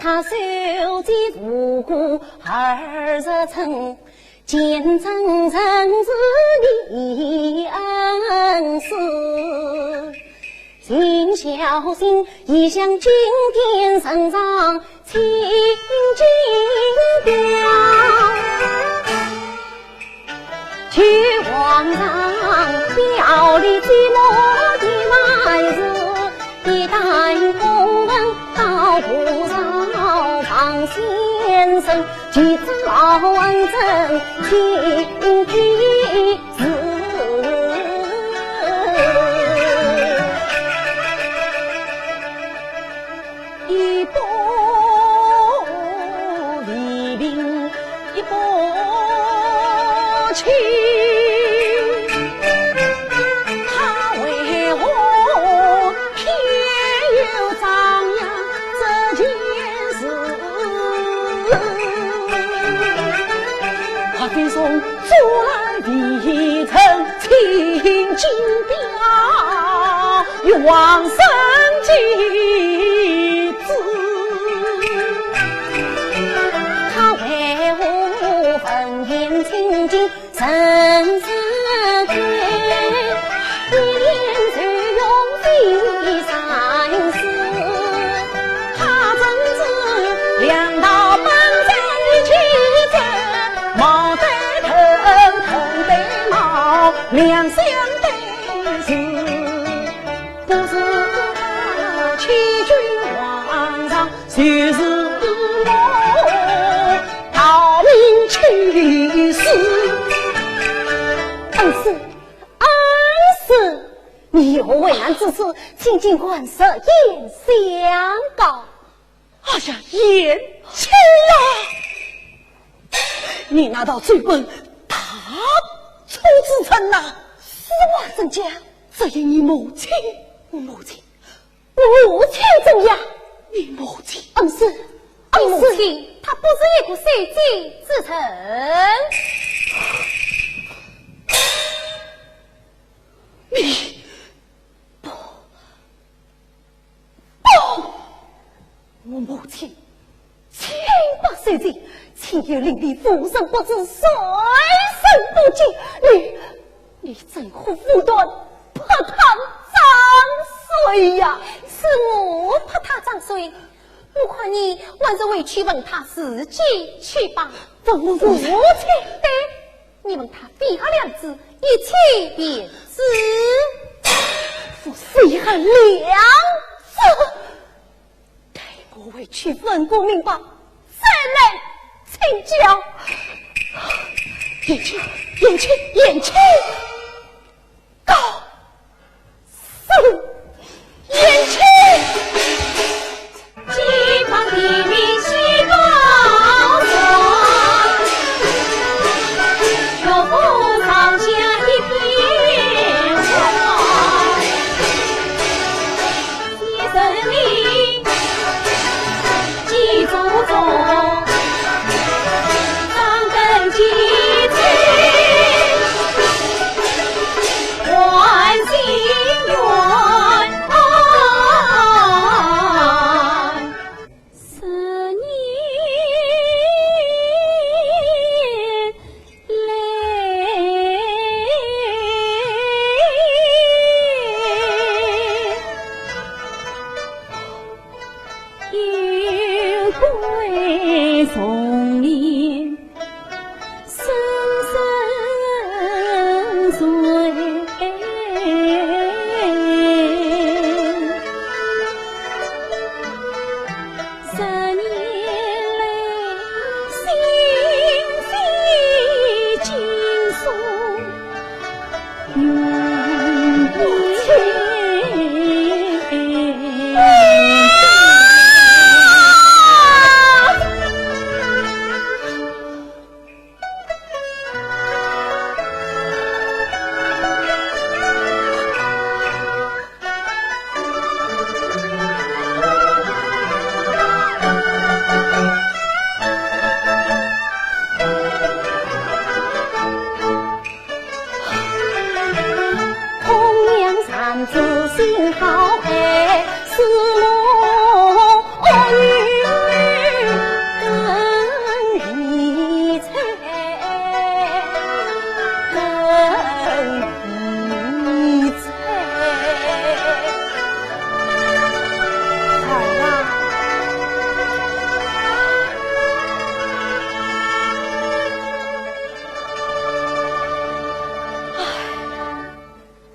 他手执无辜二十寸，见证人是你恩师。请小心，已向金殿呈上清金表。 求皇上调理寂寞的来日，一旦公文到不朝，王先生即召恩正请批字。 一步为凭，一步亲。他为何偏又张扬这件事？他非从 做来未曾清金表，与王孙见之。他为何文言清金 人生对，一念就用非三思。他真是两道半山的奇珍，毛对头，头对毛，两相对视。不是欺君罔上，就是我逃命去世。恩师， 恩师，你有何为难之处，请尽管实言相告。哎呀，贤妻啊，你那道奏本大错之臣呐！是吗？怎讲？只因你母亲。我母亲？ 我母亲怎样？你母亲？恩师，恩师，你母亲，她不是一个守节之人。你不，母亲，请勿受气，岂有令弟无人不知、水深不及？你，你怎可武断拍他掌水呀？是我拍他掌水，我看你还是回去问他自己去吧。问我母亲？对，你问他飞下两子，一切便知。我飞下两子？ 待我回去问个明白，再来请教。贤妻，贤妻，贤妻，告辞，贤妻。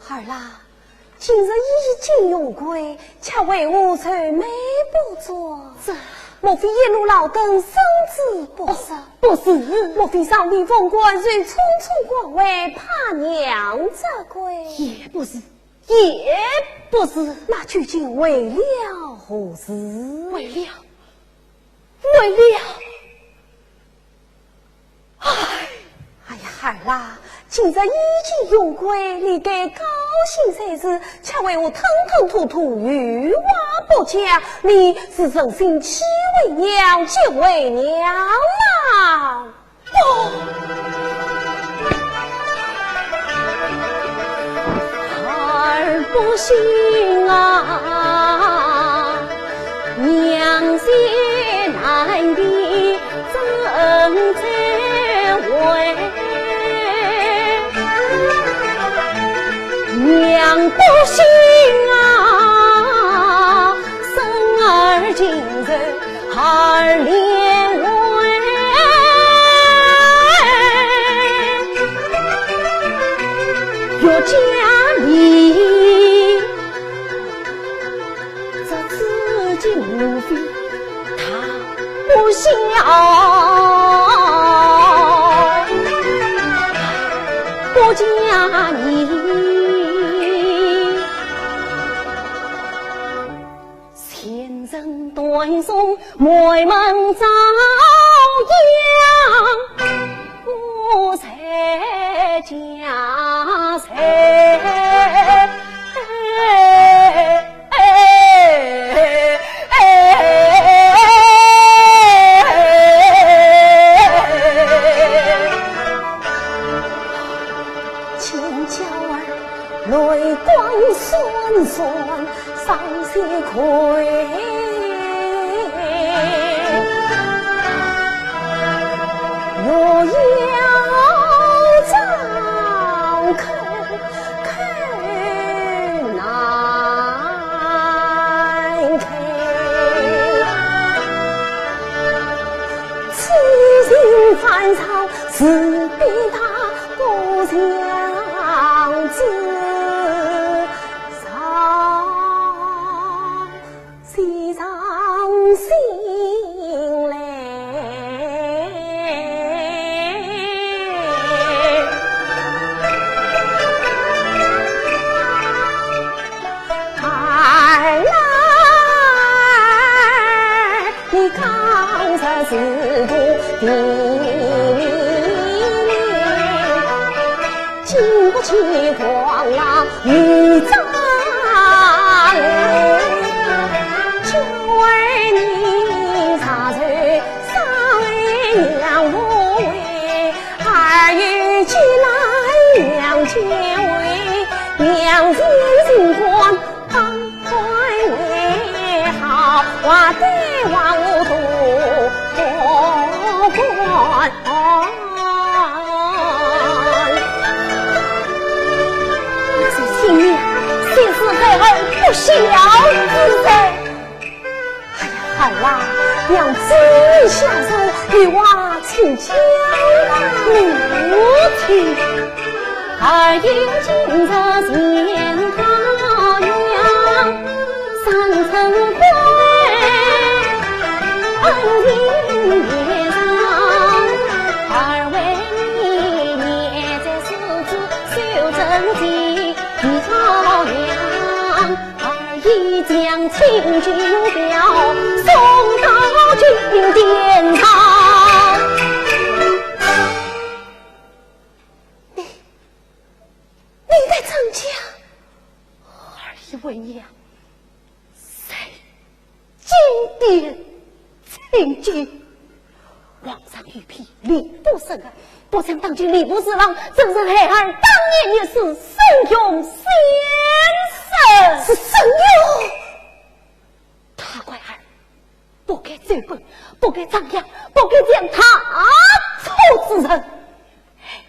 儿啊，今日已经荣归，却为何愁眉不展？这，莫非一路劳顿，身子不适？不是。莫非上面奉官，是匆匆赶回，怕娘责怪？也不是。也不是。那究竟为了何事？为了，为了……唉。哎呀，孩儿啊，今日已经荣归，你该高兴才是，却为何吞吞吐吐，有话不讲？你是存心欺为娘，激为娘吗？ 儿不信啊，娘心难敌怎再回？娘不信啊，孙儿今日 二连环，岳家里，这自己无非他不孝，不讲理。 前人断送梅门朝阳，不在家财。请娇儿 泪光闪闪，双膝跪。我是新娘，谁是孩儿不孝之人？哎呀，孩儿啊，娘子下手，你望请教啊。母亲。你在张家？儿一为娘，在金殿请罪。皇上御批吏部审案，不想当今吏部侍郎正是孩儿当年一世沈荣先生。是沈荣？他乖儿，不该奏本，不该张扬，不该将他错之人。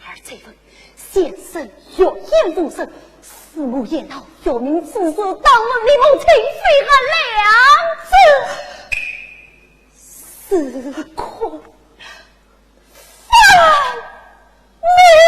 孩儿追问，先生欲言无声，师母言道，学名之事，当问你母亲，非还两字。是可犯命。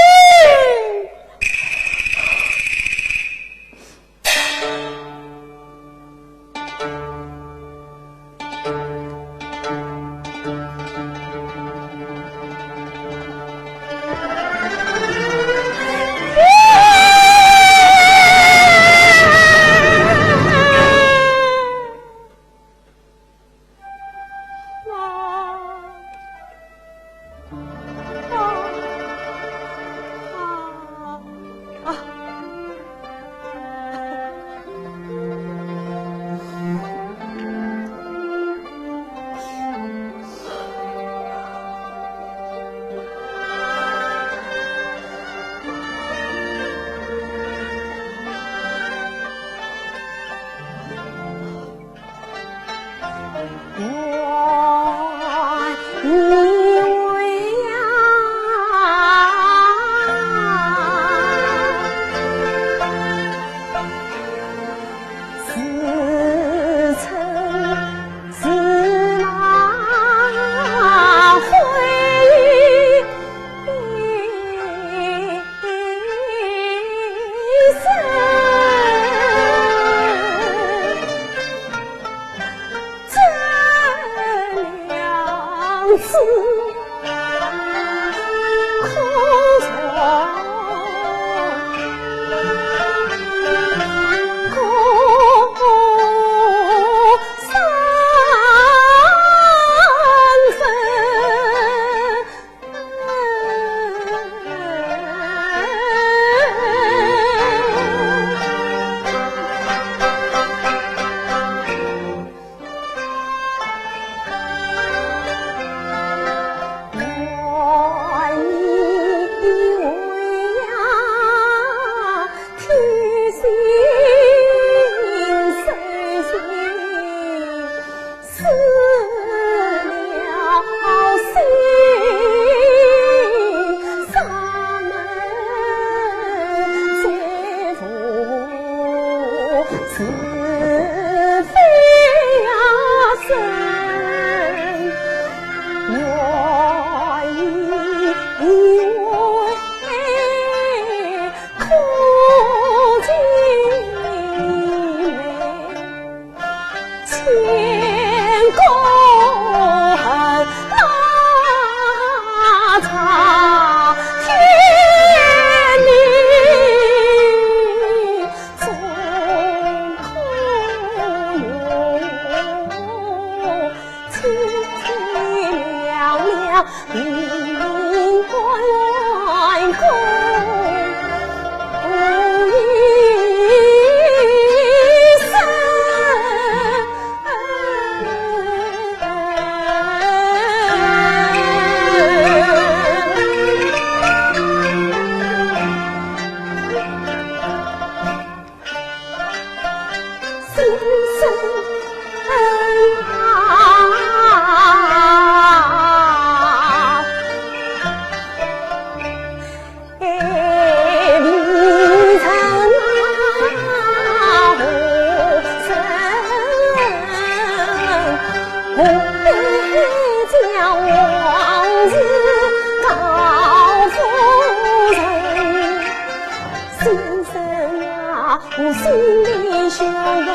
我心里胸怀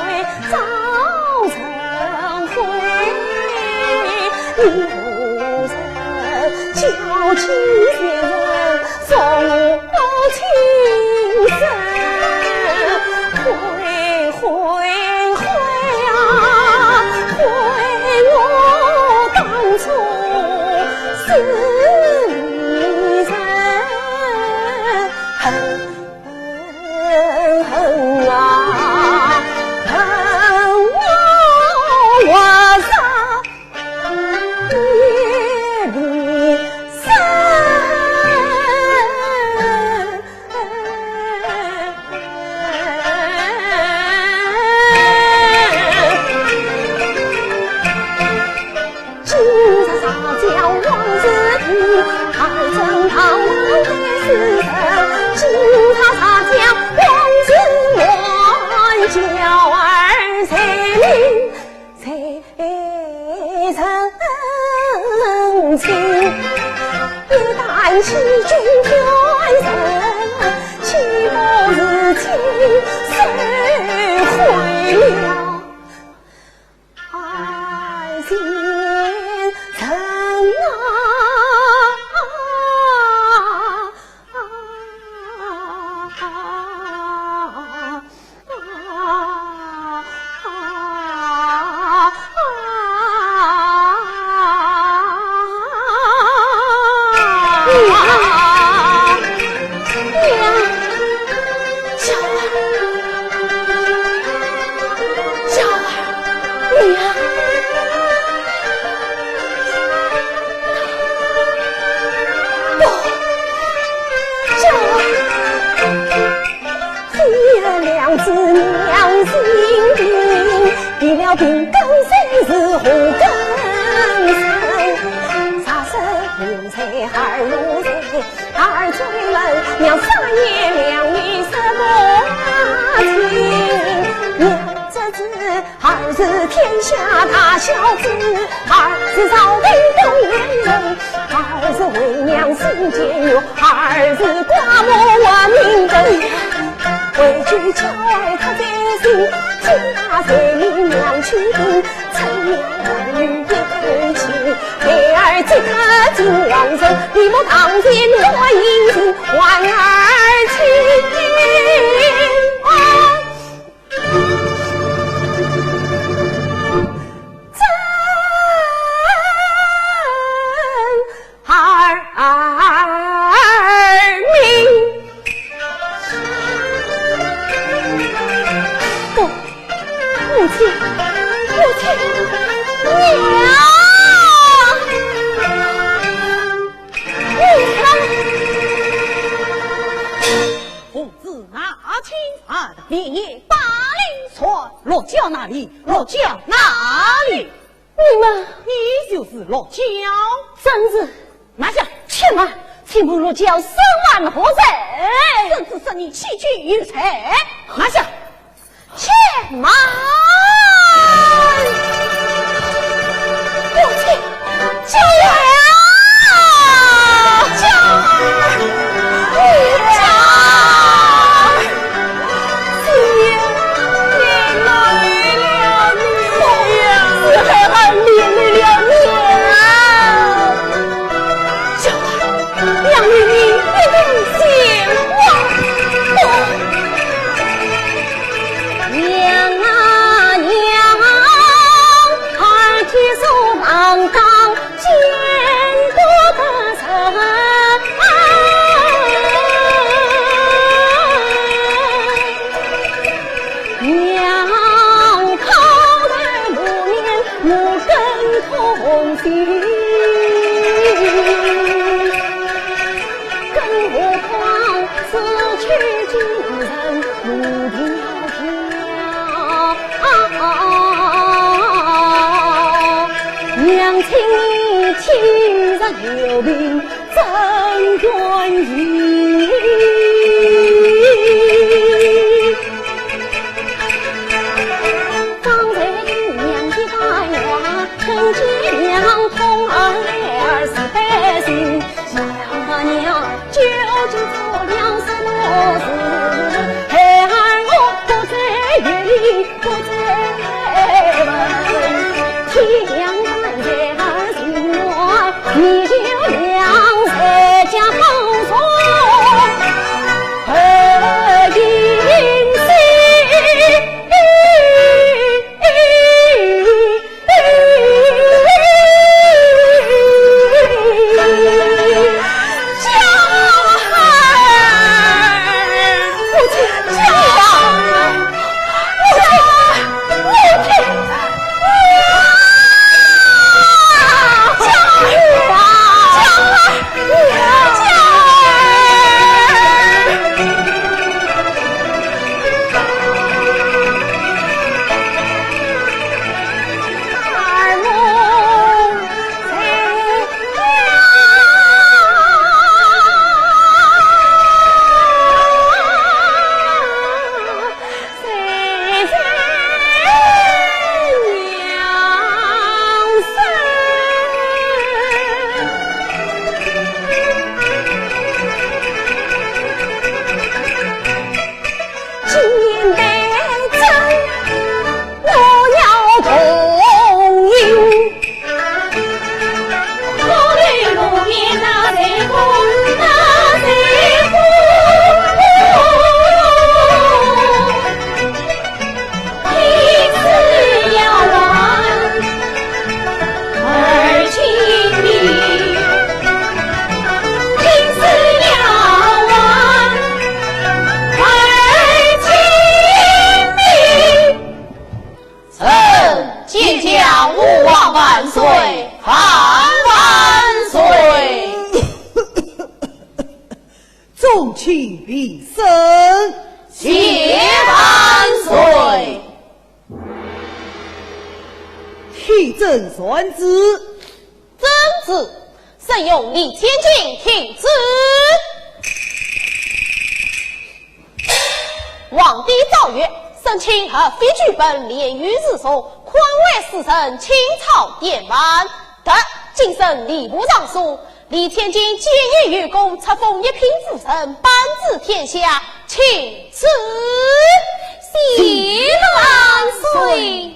早成灰，你何曾叫起前人送我情深？悔悔悔啊，悔我当初是你人。 恨啊，恨啊，我杀你的身。今朝茶酒往事平，二人堂堂对诗人。今朝茶酒往事乱，娇儿谁领谁成亲？一旦欺君犯人，岂不是亲手毁了 爱情深啊！娘，娘，小儿，小儿， 你呀，不，这，只有两子娘心病，病了病根谁是祸根深？啥事有罪二路罪，二追问娘三言两语说不清，娘这是 儿是天下大孝子，儿是朝廷功臣，儿是为娘心坚决，儿是寡母活命根。为救娇儿她在心，请他随命娘去定，趁娘儿女一对情，孩儿即刻进皇城，立木堂前落英情，还儿清。啊！ 真儿命。不，母亲，母亲，娘，娘。 父子拿亲犯，你也罢了。说落脚哪里？落脚哪里？你们，你就是落脚。正是。拿下！且慢，请问落脚身犯何罪？圣旨说你欺君有罪。拿下！ 且慢！母亲，娇儿啊，娇儿，娇儿，是你，你来了，你呀，是孩儿连累了你啊。 小儿，娘与你一同前往。娘啊娘，儿去手忙当见不得人。 娘叩头不免我更痛心，更何况是去之人我的娘。娘，请你听着有病 怎愿意？方才娘的话，听见娘痛儿是悲心，小娘究竟做了什么事？孩儿我批准传旨。遵旨。圣勇李千金听旨。皇帝诏曰：圣卿合妃剧本，练御诗书，宽慰世人，清草典范。特今圣礼部尚书，李千金建业有功，册封一品夫人，班主天下，请赐。谢万岁。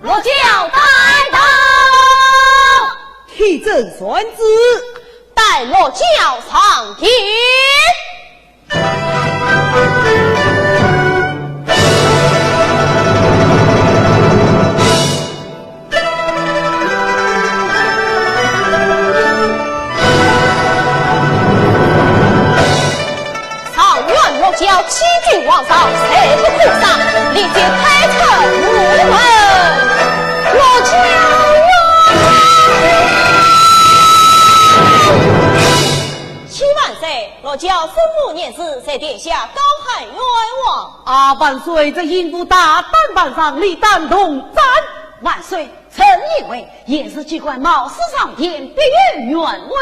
落轿带到。听朕传旨。带落轿上殿。 状元落轿，欺君罔上，罪不可赦，立即推出午门。落轿啊！启万岁，落轿圣母言旨，在殿下高喊冤枉。啊，万岁，这淫妇大胆犯上，理当重斩。万岁， 臣以为严氏既敢冒死上殿，必有原委。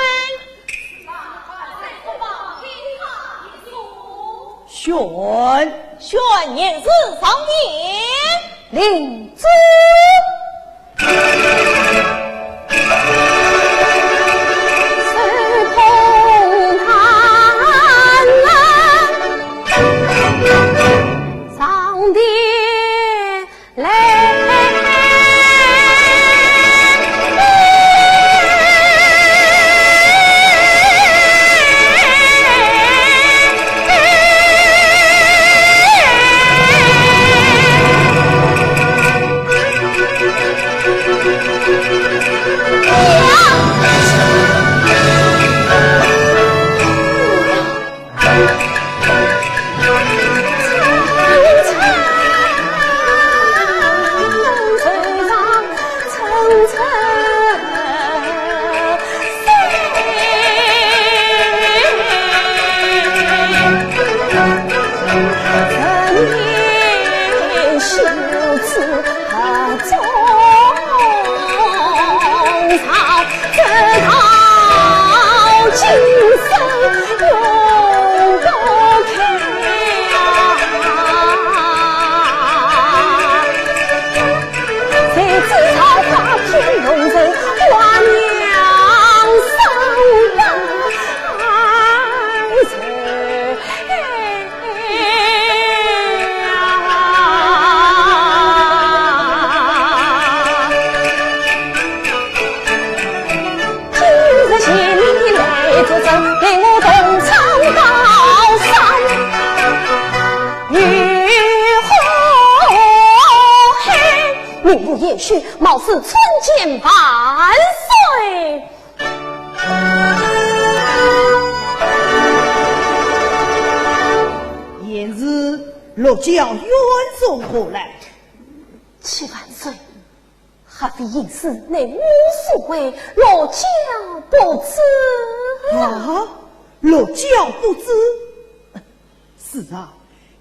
宣，宣严氏上殿。领旨。上殿。 来。民妇严氏，冒死参见万岁。 贤侄，落轿远从何来？启万岁，合妃行事乃无所谓，落轿不至。啊，落轿不至？ 是啊，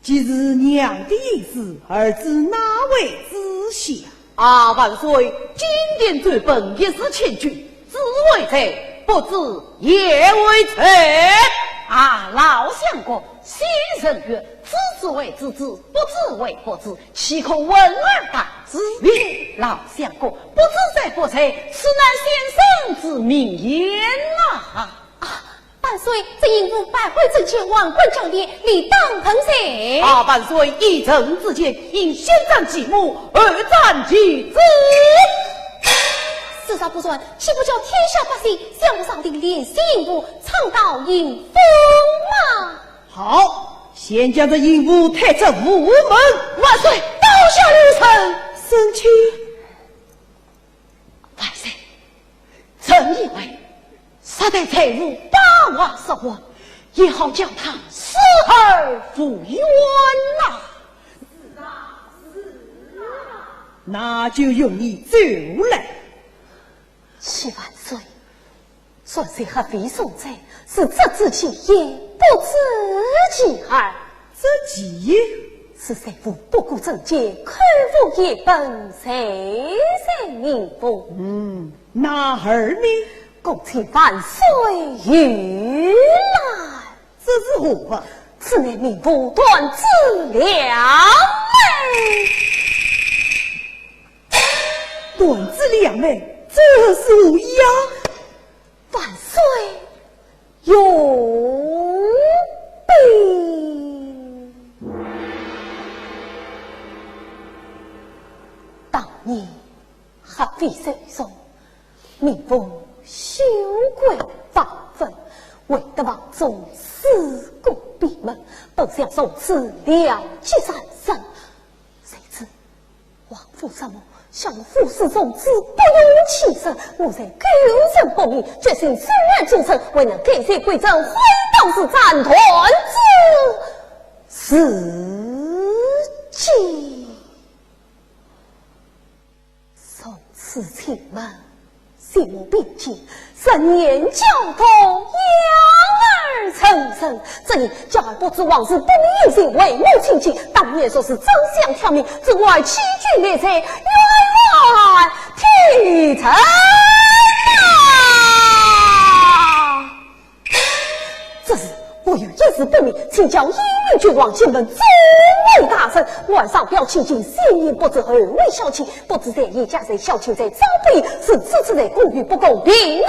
既是娘的意思，儿子哪会知晓？啊，万岁，金殿奏本一字千句，知为罪，不知也为罪。啊，老相公，先生曰：知之为知之，不知为不知，岂可闻而当之？老相公，不知者不罪，此乃先生之明言啊。啊，大万岁，这尹父拜会政前，王冠镶殿，理当捧谢。啊，万岁，依朕之见，应先斩其母，后斩其子。事在不传，岂不叫天下百姓相互商定，怜惜尹父，倡导尹封吗？好，先将这尹父抬出午门。万岁，刀下留人。沈清。 万岁，朕以为，杀掉罪父，把话说完，也好叫他死而复生呐。那就容易做了。启万岁， 万岁合肥送罪，是折子其一，不止其二。折其一？是罪父不顾贞节，口无一本，罪在民妇。嗯，那二呢？恭请万岁御来。这是何物？此乃民妇断子良嘞。 断子良嘞，这是何意啊？万岁有禀。当年合肥受zor，民妇羞愧八分，为得房中四个闭门，本想从此了结三生，谁知 王府什么，想我夫死从此不用妻身，我才救人不明，决心手挽终身，为能改邪归正，回到是斩断子时机。从此请问 心无边际，十年教导养儿成人，这年教儿不知王事，不明言行，为母亲急，当年若是真相挑明，这儿岂居难在，冤冤天成啊！ 这时我有一事不明，请教英明君王，请问众位大人。晚上表亲情，先言不知后为孝亲，不知在爷家在孝亲在，招不应，是此次在公与不公，平与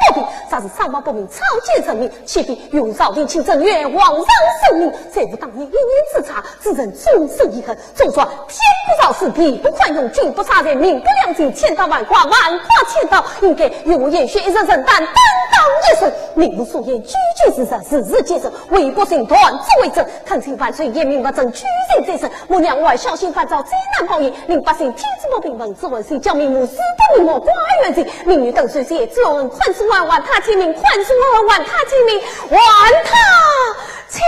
不平。若是双方不明，草菅人命，岂非有朝廷亲政，冤枉上生命？罪父当年一念之差， 子侄终身遗恨，总说天不饶人，地不宽容，君不杀人，民不量刑，千刀万剐，万剐千刀，应该由我鲜血一人承担，担当一生。民妇所言句句是实，字字皆真，为百姓断子为证，恳请万岁严明勿正，举人再审，莫让我儿小心烦躁，再难报应，令百姓天子不平，文字文信，将民妇死不瞑目，寡而远行，民女等谁谁只有恩，宽恕我儿，还他清明，宽恕我儿，还他清明，还他 清明。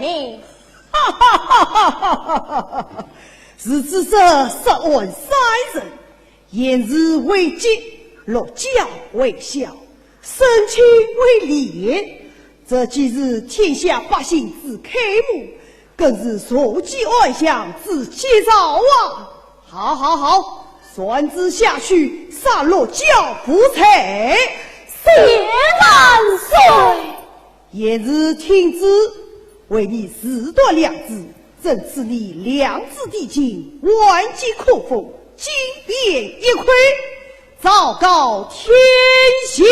名。哈哈哈哈哈哈！是知者，杀案三人，严氏为吉，陆家为孝，沈清为廉。这既是天下百姓之楷模，更是社稷安详之吉兆啊！好，好，好，传旨下去，杀陆家父子。谢万岁。 严氏听旨，为你自断良知，朕赐你两子弟金，万金可封，金匾一块，昭告天下。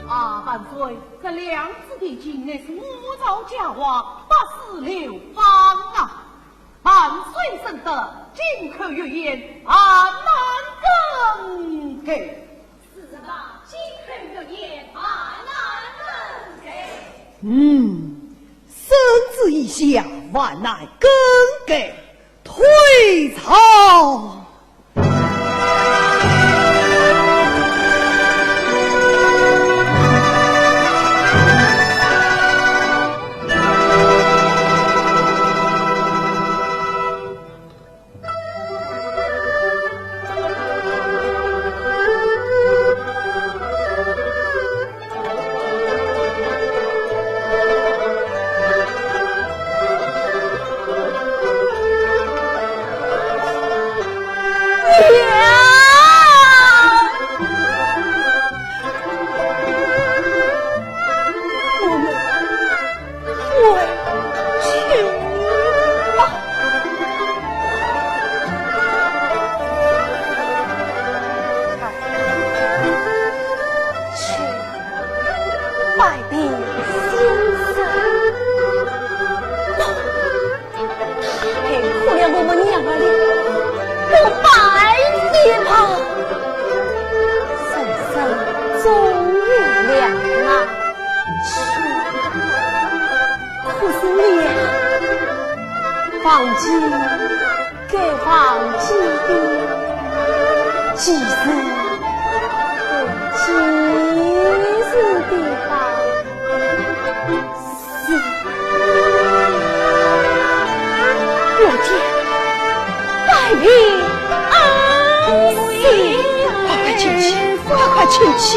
啊，万岁，这两子弟金乃是五朝佳话，八世流芳啊！万岁圣德，金口玉言，万难更改。是啊，金口玉言，万难更改。嗯，圣旨已下，万难更改。退朝。忘记该忘记的，记住该记住的吧。是。我家百年安息。快快请起，快快请起。